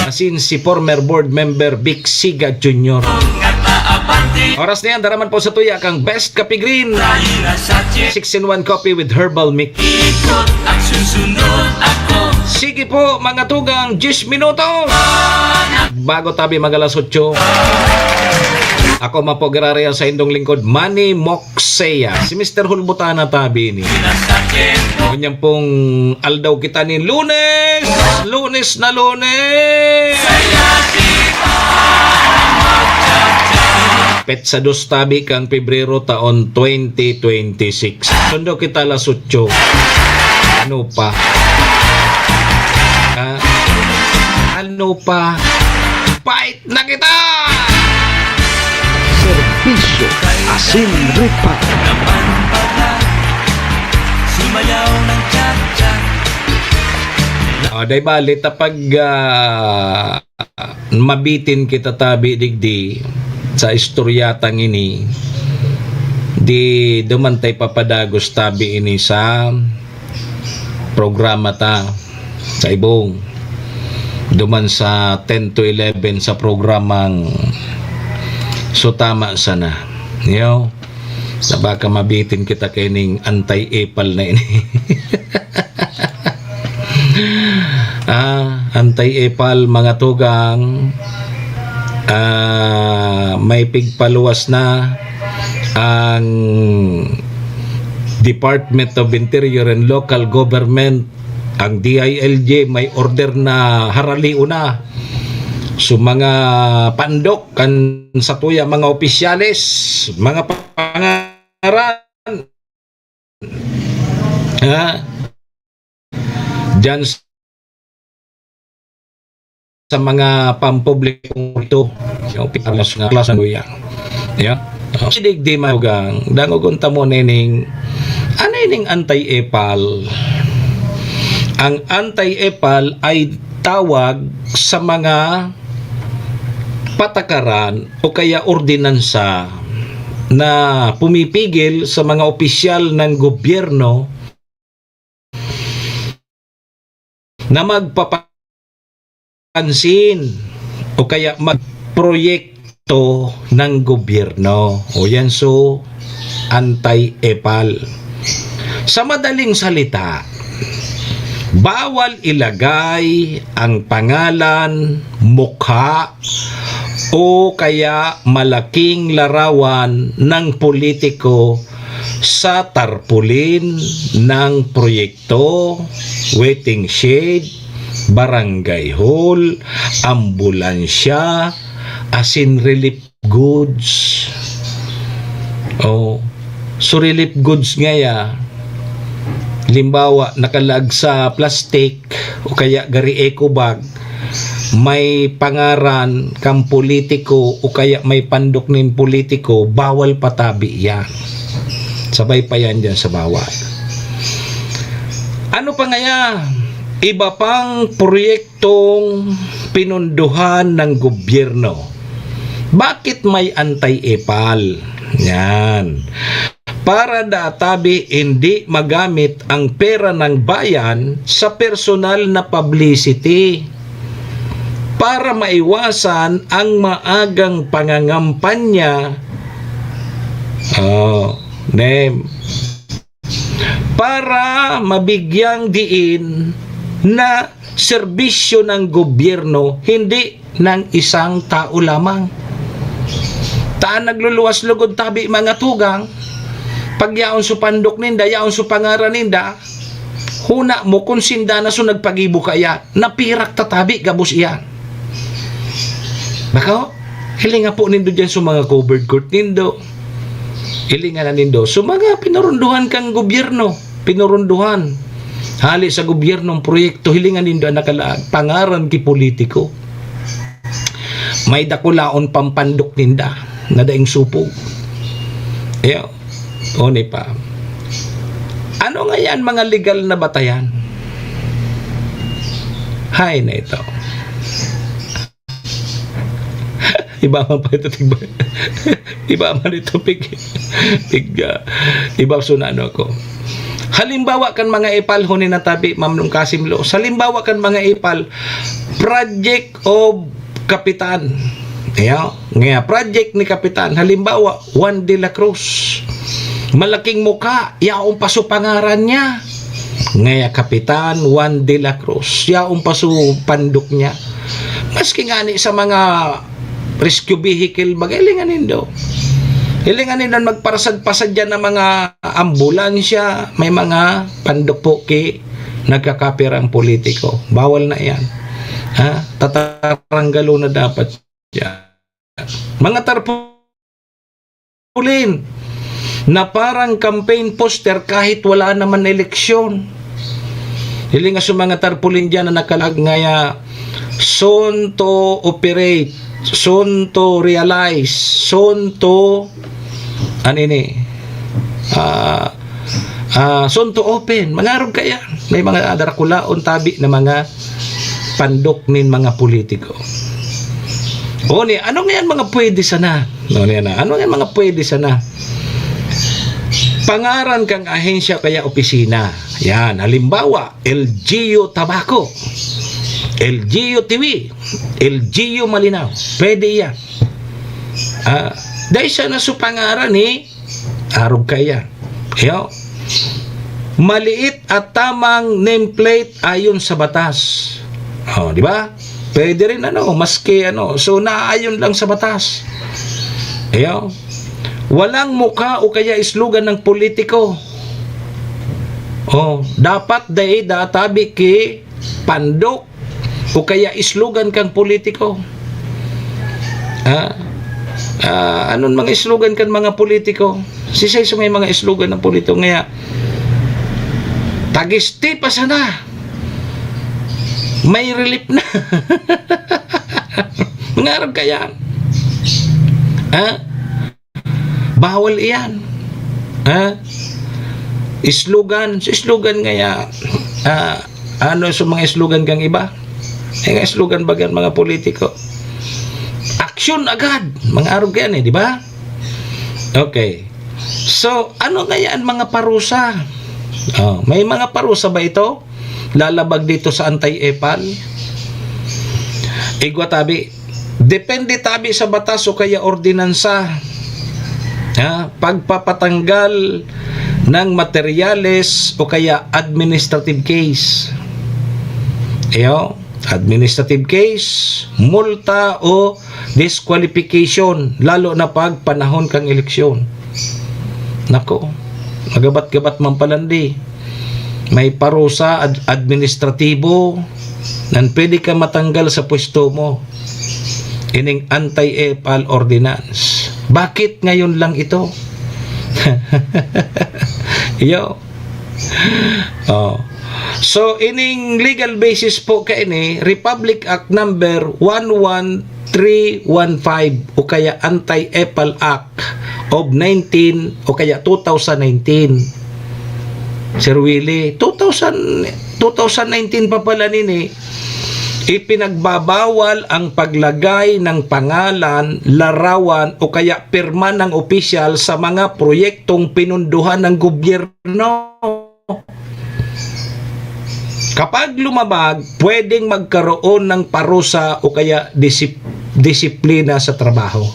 asin si former board member Vic Siga Junior. Oras na yan, dara man po sa tuya kang Best Kape Green, six-in-one coffee with herbal mix. Sige po, mga tugang, diyes minutos. Bago tabi mag alas otso, ako man po giraray an saindong lingkod, Manny Moxey. Si Mister Hulbutana tabi ini. Ngunyan pong aldaw kita nin Lunes, Lunes na Lunes. Petsa dos tabi kan Pebrero taon twenty twenty-six. Sundo kita alas otso. Ano pa? Ah, ano pa? Fight na kita! Serbisyo asin reparo. Ah, dai bali ta pag, ah, mabitin kita tabi digdi sa istoryatang ini, di duman tay papadagos tabi ini sa programa ta sa ibong. Duman sa ten to eleven sa programang So Tama Sana. Yo, na baka mabitin kita kaining anti-epal na ini. Ah, anti-epal, mga tugang. Ah, may pigpaluwas na ang Department of Interior and Local Government, ang D I L G, may order na haralion na. So, mga pandok kan satuya, mga opisyales, mga pangaran, ha? Diyan sa mga pampublikong ito. Yung pitalos nga klase, kuya. Yeah. Oh. Sidig di mahugang, dangogon ta mo nining, ano ining anti-epal? Ang anti-epal ay tawag sa mga patakaran o kaya ordinansa na pumipigil sa mga opisyal ng gobyerno na magpapansin o kaya magproyekto ng gobyerno. O yan, so, anti-epal. Sa madaling salita, bawal ilagay ang pangalan, mukha, o kaya malaking larawan ng politiko sa tarpaulin ng proyekto, waiting shed, barangay hall, ambulansya, asin relief goods. Oh, so relief goods ngaya, halimbawa, nakalaag sa plastic o kaya gari eco bag, may pangaran kang politiko o kaya may pandok nin politiko, bawal patabi yan. Sabay pa yan dyan sa bawal. Ano pa ngaya? Iba pang proyekto itong pinondohan ng gobyerno. Bakit may anti-epal? Yan. Para databi hindi magamit ang pera ng bayan sa personal na publicity. Para maiwasan ang maagang pangangampanya, oh, name, para mabigyang diin na serbisyo ng gobyerno, hindi ng isang tao lamang. Ta nagluluwas lugod tabi, mga tugang, pag yaon su pandok ninda, yaon su pangaran ninda, huna mo kung sinda na su nagpagibo kaya, napirak tatabi gabos iyan. Bako, hilinga po nindo dyan sa mga covered court nindo. Hilinga na nindo. So, mga pinurunduhan kang gobyerno, pinurunduhan. Hali sa gobyerno ang proyekto, hilinga nindo ang nakalaag. Pangaran ki politiko. May dakulaon pampandok ninda na daing supog. Iyo. O, ni pa. Ano nga yan, mga legal na batayan? Hay na ito. Iba man pa ito, tigba. Iba man ito, pig. Pig, ah, iba sunano ako. Halimbawa kan mga epal, huni na tabi, Ma'am Lungkasim Lo. Sa halimbawa kan mga epal, project of Kapitan. Ayan. Nga, project ni Kapitan. Halimbawa, Juan de la Cruz. Malaking mukha, yaon pa su pangaran niya. Ngaya Kapitan Juan de la Cruz, yaon pa su pandok niya. Maski ngani sa mga rescue vehicle, bagay, hilingan nindo. Hilingan nindo magparasad-pasad dyan ng mga ambulansya, may mga pandok po ki nagkakapirang politiko. Bawal na yan. Ha? Tataranggalon na dapat yan. Mga tarpaulin na parang campaign poster kahit wala naman eleksyon. Hiling nga sa mga tarpaulin dyan na nakalag ngaya, "Soon to operate, soon to realize, soon to," ano ini? Ah, ah, "Soon to open." Mangarog kaya. May mga darakulaon tabi na mga pandok nin mga politiko. O ni, ano nga yan mga pwede sana? No, niya na. Ano nga yan mga pwede sana? Pangaran kang ahensya kaya opisina. Yan, halimbawa, L G U Tabaco, L G U Tiwi, L G U Malinao. Pwede yan. Ah, dahil siya na su pangaran ni Arog kaya. Yo. Maliit at tamang nameplate ayon sa batas. Oh, di ba? Pwede rin ano, maski ano. So, naayon lang sa batas. Yo. Walang mukha o kaya islogan ng politiko. Oh, dapat dai databi ki pandok o kaya islogan kang politiko. Ah, ah, anon mga islogan kan mga politiko? Sisay sa may mga islogan ng politiko ngaya? Tagisti pa sana. May relief na. Mangarog kaya. Ha? Bawal iyan. Ha? Slogan, so slogan ngaya, ah, ano sa mga slogan kang iba? Ay, nga slogan bagan mga politiko. Aksyon agad. Mangarog yan eh, di ba? Okay. So, ano ngaya ang mga parusa? Oh, may mga parusa ba ito? Lalabag dito sa anti-epal? Igwa tabi. Depende tabi sa batas o kaya ordinansa. Ha? Pagpapatanggal ng materyales o kaya administrative case. Iyo, administrative case, multa o disqualification, lalo na pag panahon kang eleksyon. Nako, magabat-gabat man palandi. May parusa ad-, administratibo nan pwede ka matanggal sa pwesto mo. Ining anti-epal ordinance. Bakit ngayon lang ito? Iyo. Oh. So, ining legal basis po kaini, Republic Act Number one one three one five o kaya Anti-Epal Act of nineteen o kaya two thousand nineteen. Sir Willie, two thousand, two thousand nineteen pa pala nini, ipinagbabawal ang paglagay ng pangalan, larawan o kaya pirma ng opisyal sa mga proyektong pinunduhan ng gobyerno. Kapag lumabag, pwedeng magkaroon ng parusa o kaya disip-, disiplina sa trabaho.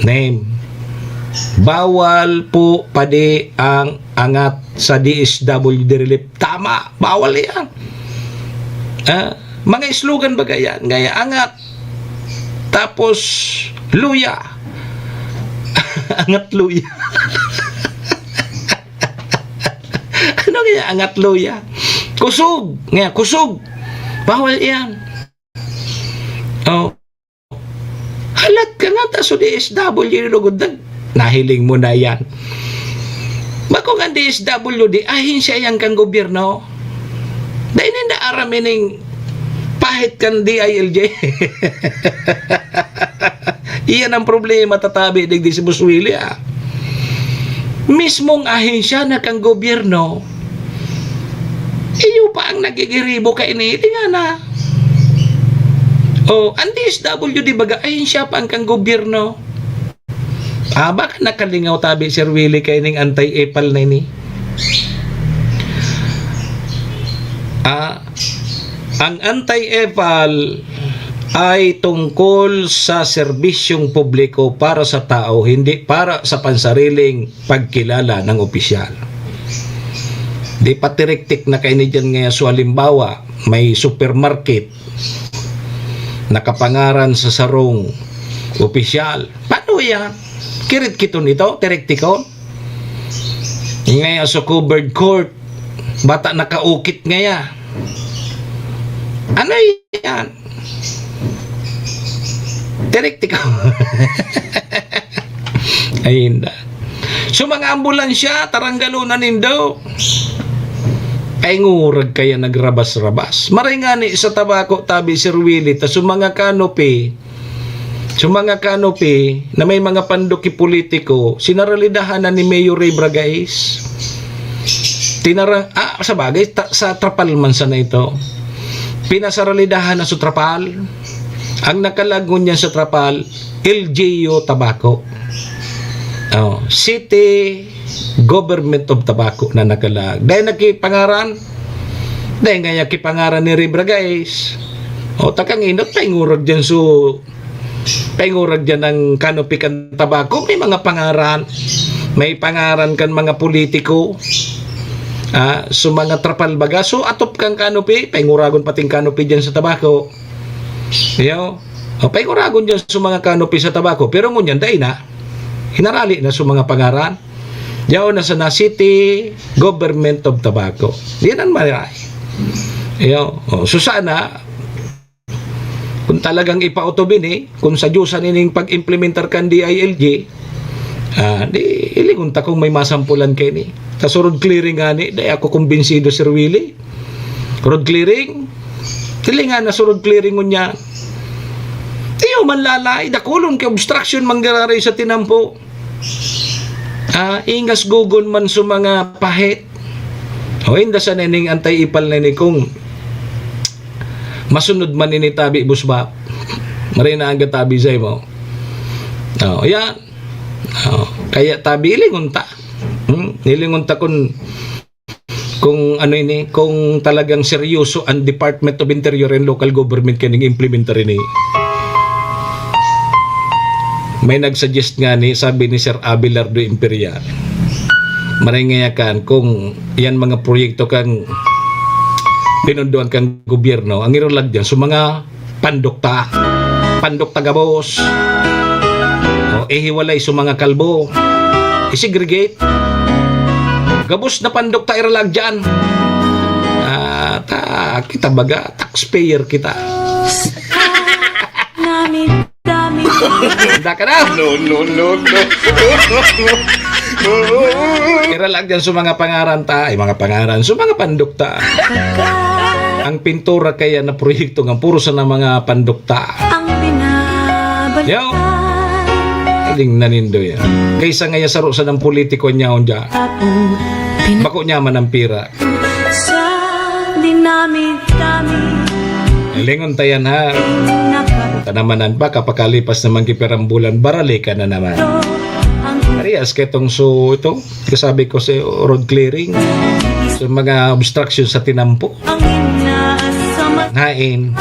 Name. Bawal po padi ang angat sa D S W D relief. Tama, bawal yan. Ah, mga slogan ba yan? Gaya, angat. Tapos, luya. Angat luya. Ano kaya angat luya? Kusog. Nga, kusog. Bawal yan. Oh. Halat ka nga, ta so D S W lugod nag-, nahiling mo na yan. Bako nga D S W D, ahensya yan kan gobyerno. Dai ninda aram ining pahit kan D I L G. Iyan ang problema, tatabi digdi si Boss Willie, ah. Mismong ahensya na kan gobyerno, iyo pa ang nagigiribo kaini, di nga na. Oh, ang D S W D baga, ahensya pa ang kan gobyerno. Ah, baka nakalingaw tabi, Sir Willie, kaining anti-epal na ini. Ah, ang anti-epal ay tungkol sa serbisyong publiko para sa tao, hindi para sa pansariling pagkilala ng opisyal. Di pa tiriktik na kaini diyan ngaya. So, halimbawa, may supermarket nakapangaran sa sarong opisyal. Paano yan? Kirit kiton ito? Tiriktikon? Ngaya sa covered court, bata nakaukit ngaya. Ano yan? Tiriktikon. Ay, hindi. So, mga ambulansya, taranggalon na nindo. Ay, ngurag kaya nagrabas-rabas. Maray ngani sa tabako, tabi, Sir Willie, ta so mga canopy, so mga canopy na may mga panduki politiko, sinaralidahan na ni Mayor Ray Bragais. Tinara-, ah, sa bagay, ta-, sa trapal man sana ito. Pinasaralidahan na sa trapal. Ang nakalag ngunyan sa trapal, L G U Tabaco. Oh, City Government of Tabaco na nakalag. Dahil nakipangaran, dahil nga nakipangaran ni Ray Bragais. O, takang inot, paingurag dyan so, paingurag dyan ang canopy kan Tabaco. May mga pangaran. May pangaran kan mga politiko. Ah, so mga trapal baga. So, atop kang canopy, painguragon pating canopy dyan sa Tabaco. Iyo. O, painguragon dyan sa mga canopy sa Tabaco. Pero ngunyan, dai na. Hinarali na sa mga pangaran. Yaon na sana City Government of Tabaco. Yan ang maray. Iyo. O, so sana, kung talagang ipautob ini, kung sa Diyosan ining pag-implementar kan D I L G, ah, di, ilingon ta kung may masampulan kaini. Sa surod clearing ngani, dai ako kumbinsido, Sir Willie. Road clearing, tilingan na sa road clearing ngunyan. Iyo, manlalay, dakulon kay obstruction manggararay sa tinampo. Ah, ingas gugon man sa mga pahit. O, inda sa nening anti-epal na ini kung masunod man ini tabi, Boss Bap. Maray na ang gatabi sa imo. O, yan. O, kaya tabi, ilingon ta. Hmm? Ilingon ta kung kung ano ini, kung talagang seryoso ang Department of Interior and Local Government kaning implementar ini. May nag-suggest nga ni, sabi ni Sir Abelardo Imperial, maray ngaya kan, kung yan mga proyekto kang pinunduan kang gobyerno, ang iralag diyan, so mga pandukta, pandukta gabos, o, ihiwalay so mga kalbo, i-segregate. Gabos na pandukta iralag diyan. Ah, ta, kita baga, taxpayer kita. Namin, dami. Handa ka na? No, no, no, no. Iralag diyan so mga pangaran ta, ay, mga pangaran, so mga pandukta. Ang pintura kaya na proyekto nga puro sana mga pandukta. Ang binabalik. Yo. Aling nanindo yan. Kaysa ngaya saro sa ng politiko niya, on dyan. Bako niya man ang pira. Sa dinami-dami. Lingon ta yan, ha? Naka- Tanamanan pa, kapakalipas naman ki pirang bulan, baralikan na naman. Ang Parehas kay itong so, ito, kasabi ko sa road clearing. So, mga obstruction sa tinampo. Ang inaas sa ma- Hain.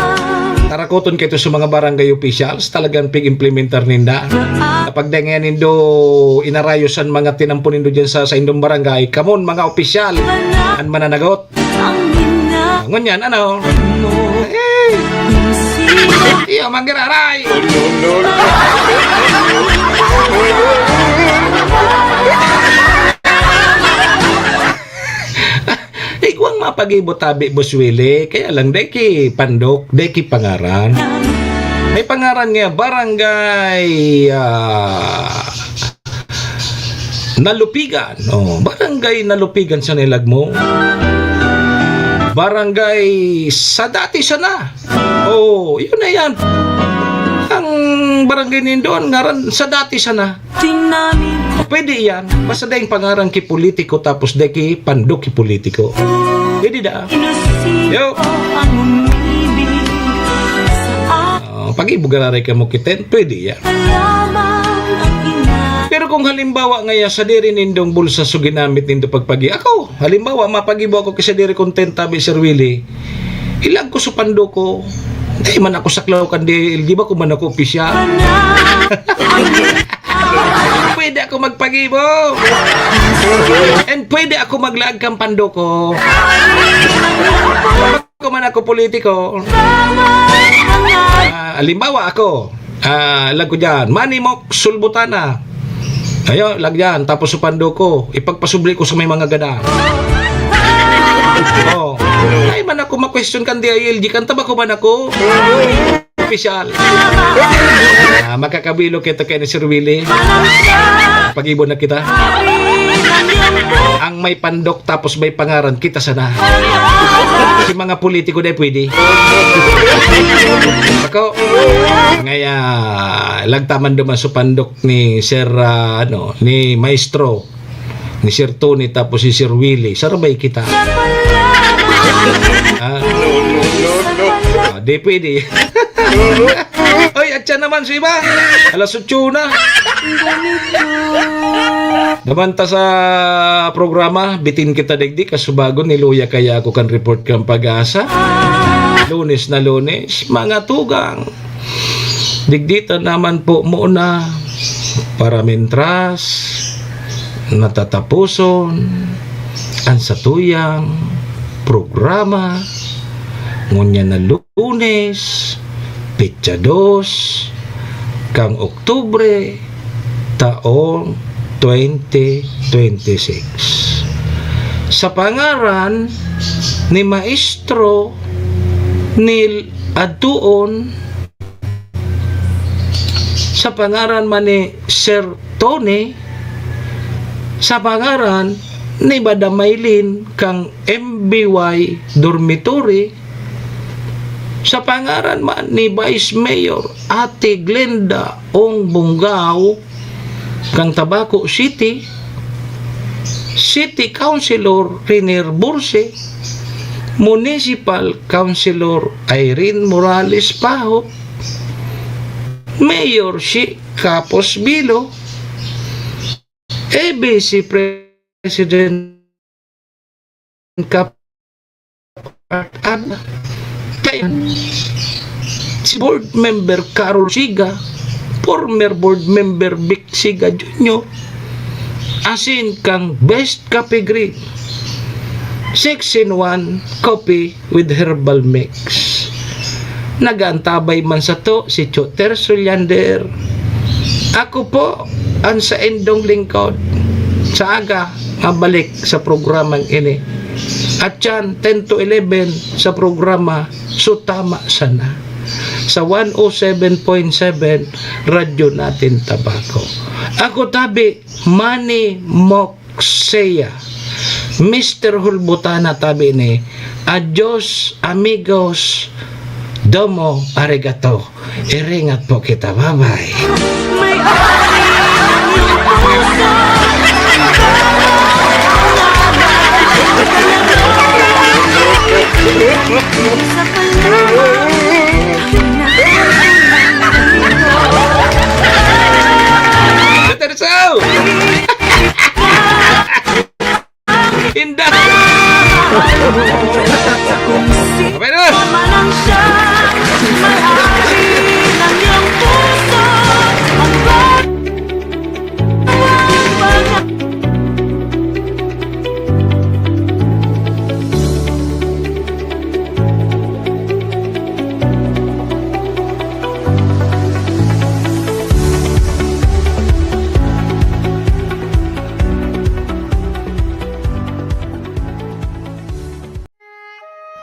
Tarakoton kayo sa mga barangay officials, talagang pig-implementar ninda. Kapag dai ngayon nindo inarayo san mga tinampo nindo dyan sa, sa indong barangay, kamon, mga opisyal, an mananagot. Ang hina- Ngunyan, ano? Mo. Eh. Iyo, manggiraray. Igwang mapagibo tabi, Boss Willie. Kaya lang, dai ki pandok, dai ki pangaran. May pangaran nga, barangay, ah, Nalupigan. Oh, barangay Nalupigan sa nilag mo. Barangay sa dati sana. Oh, yun na yan. Ang barangay nindo, ang ngaran sa dati sana. Tinami. Pwede yan. Basta dai pangaran ki politiko, tapos dai ki pandok ki politiko. Pwede da. Yo. Ang umibig sa Oh, pag-ibugaray ka mo kiten, pwede yan. Lamang ang ina. Pero kung halimbawa ngaya, sadiri nindong bulsa so ginamit nindo pagpagi-, ako, halimbawa, mapagibo ako ki sadiri kong tent tabi, Sir Willie. Ilag ko sa pando ko. Dai man ako saklaw kan D I L G, bako man ako opisyal. Pwede ako magpagibo. And pwede ako maglaag kan pando ko. Ako man ako politiko. Ah, halimbawa ako, ah, lag ko dyan, Manny Mok Sulbutana. Ayo, lag dyan, tapos supando ko, ipagpasubli ko sa may mga gada. Oh. Ay man ako ma-question kan D I L G, kan tabako man ako. Opisyal. Ah, makakabilo kita kay ni Sir Willie. Pag-ibon na kita. Ang may pandok tapos may pangaran, kita sana. Si mga politiko na pwede. Ako, ngaya, lagtaman duman sa pandok ni Sir, ah, ano, ni Maestro, ni Sir Tony, tapos si Sir Willie. Sarabay kita. Ah. Ah, di pwede. Oy, atyan naman si iba. Alas otso na. Naman ta sa programa, bitin kita digdi, kasubagon ni Luya kaya ako kan report kan Pag-asa. Lunes na Lunes, mga tugang. Digdi ta naman po muna para mintras natatapuson an satuyang programa ngunyan na Lunes, petsa dos kan Oktubre, taong twenty twenty-six. Sa pangaran ni Maestro Neil Adtuon, sa pangaran man ni Sir Tony, sa pangaran ni Madam Maylin kang M B Y Dormitory, sa pangaran man ni Vice Mayor Ate Glenda Ong Bungao kang Tabaco City, City Councilor Renier Burse, Municipal Councilor Irene Morales Pahot, Mayor Shi Capos Bilo, A B C President Kap Art Ada, kaya si Board Member Carol Siga, former board member Vic Siga Junior, asin kang Best Coffee Green, six-in-one coffee with herbal mix. Nag-aantabay man sato si Choter Suliander. Ako po ang saindong lingkod sa aga nga balik sa programang ini. At yan, ten to eleven sa programa So Tama Sana, sa one oh seven point seven Radyo Natin Tabaco. Ako tabi, Manny Moxea, Mister Hulbutana tabi ni. Adios, amigos. Domo arigato. Iringat po kita. Bye-bye. May alam yung puso. Sa pala. Peter Sao! Inda! Okay na!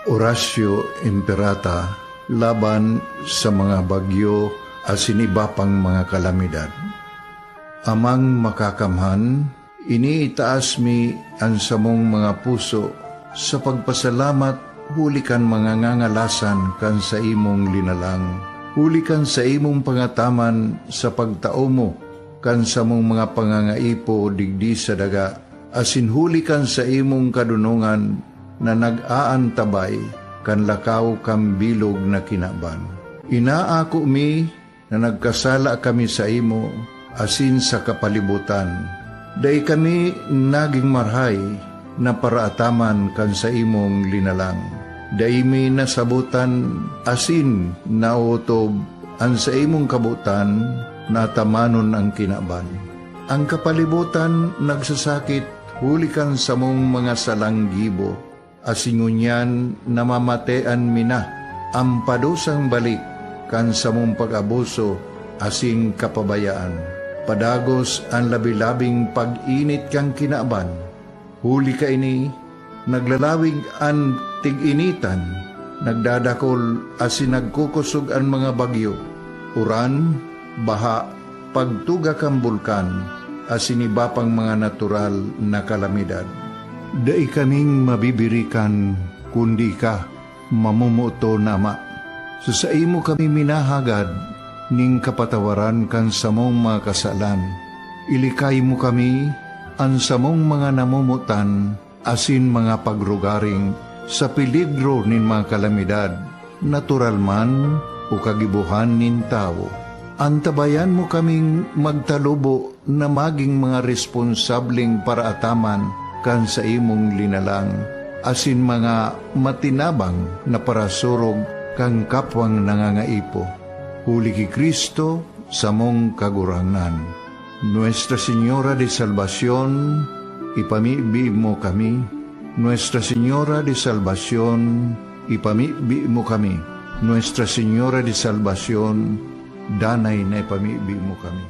Orasyo Imperata laban sa mga bagyo asin iba pang mga kalamidad. Amang Makakamhan, iniitaas mi an samong mga puso sa pagpasalamat huli kan mga ngangalasan kan saimong linalang, huli kan saimong pangataman sa pagtao mo kan samong mga pangangaipo digdi sa daga, asin huli kan saimong kadonongan na nag-aantabay kan lakaw kan bilog na kinaban. Inaako mi na nagkasala kami saimo asin sa kapalibotan. Dai kami nagin marahay na paraataman kan saimong linalang. Dai mi nasabotan asin naotob an saimong kabotan na atamanon an kinaban. An kapalibotan nagsasakit huli kan samong mga salang gibo, asin ngunyan namamatean mi na an padusang balik kan samong pag-abuso asin kapabayaan. Padagos an labi-labing pag-init kan kinaban. Huli kaini, naglalawig an tig-initan, nagdadakol asin nagkukosog an mga bagyo, uran, baha, pagtuga kan bulkan, asin iba pang mga natural na kalamidad. Dai kaming mabibirikan, kundi ika, mamomoton na Ama. Sa saimo kami minahagad nin kapatawaran kan samong mga kasalan. Ilikay mo kami, an samong mga namomotan, asin mga pagrugaring sa peligro nin mga kalamidad, natural man o kagibohan nin tawo. Antabayan mo kaming magtalubo na magin mga responsableng paraataman kan saimong linalang, asin mga matinabang na parasurog kan kapwang nangangaipo. Huli ki Cristo, samong Kagurangnan. Nuestra Señora de Salvacion, ipamibi mo kami. Nuestra Señora de Salvacion, ipamibi mo kami. Nuestra Señora de Salvacion, danay na ipamibi mo kami.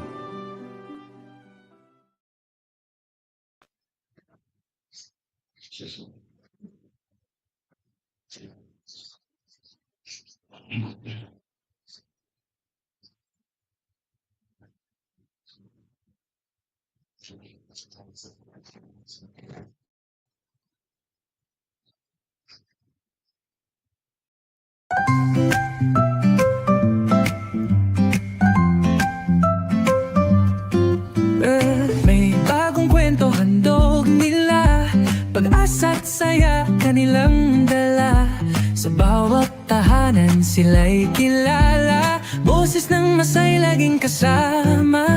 Eh, may bagong kwento handog nila, pag-asa't saya kanilang dala. Sa bawat tahanan sila'y kilala, boses ng masay laging kasama.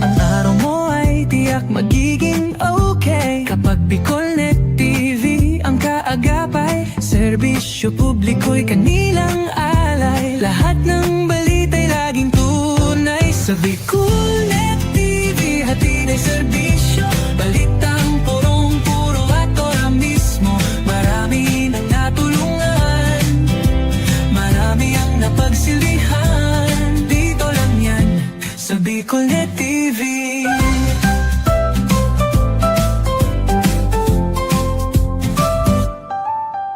Ang araw mo ay tiyak magiging okay, kapag Bicolnet T V ang kaagapay. Serbisyo publiko'y kanilang alay, lahat ng balita'y laging tunay. Sa Bicolnet T V, hatid ay serbisyo, balitang purong-puro at ora mismo. Marami nang natulungan, marami ang napagsilbihan. Dito lang yan, sa Bicolnet T V.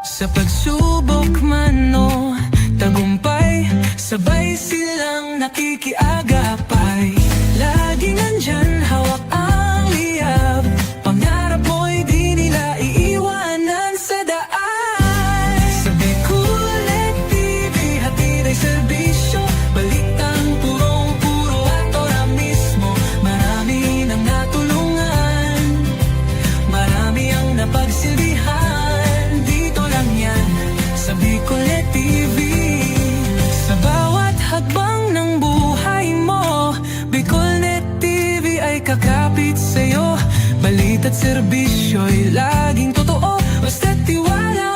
Sa pagsubok man o tagumpay, sabay silang nakikiagapay. Laging nandyan, hawak ang liyab. Pangarap mo'y di nila iiwanan sa daan. Sa Bicolnet T V, hatid ay serbisyo, balitang purong-puro at ora mismo. Marami nang natulungan, marami ang napagsilbihan. Dito lang yan, sa Bicolnet T V. Sa bawat hakbang ng buhay mo, Bicolnet T V ay kakapit sa'yo. Balita't serbisyo'y laging totoo, basta't tiwala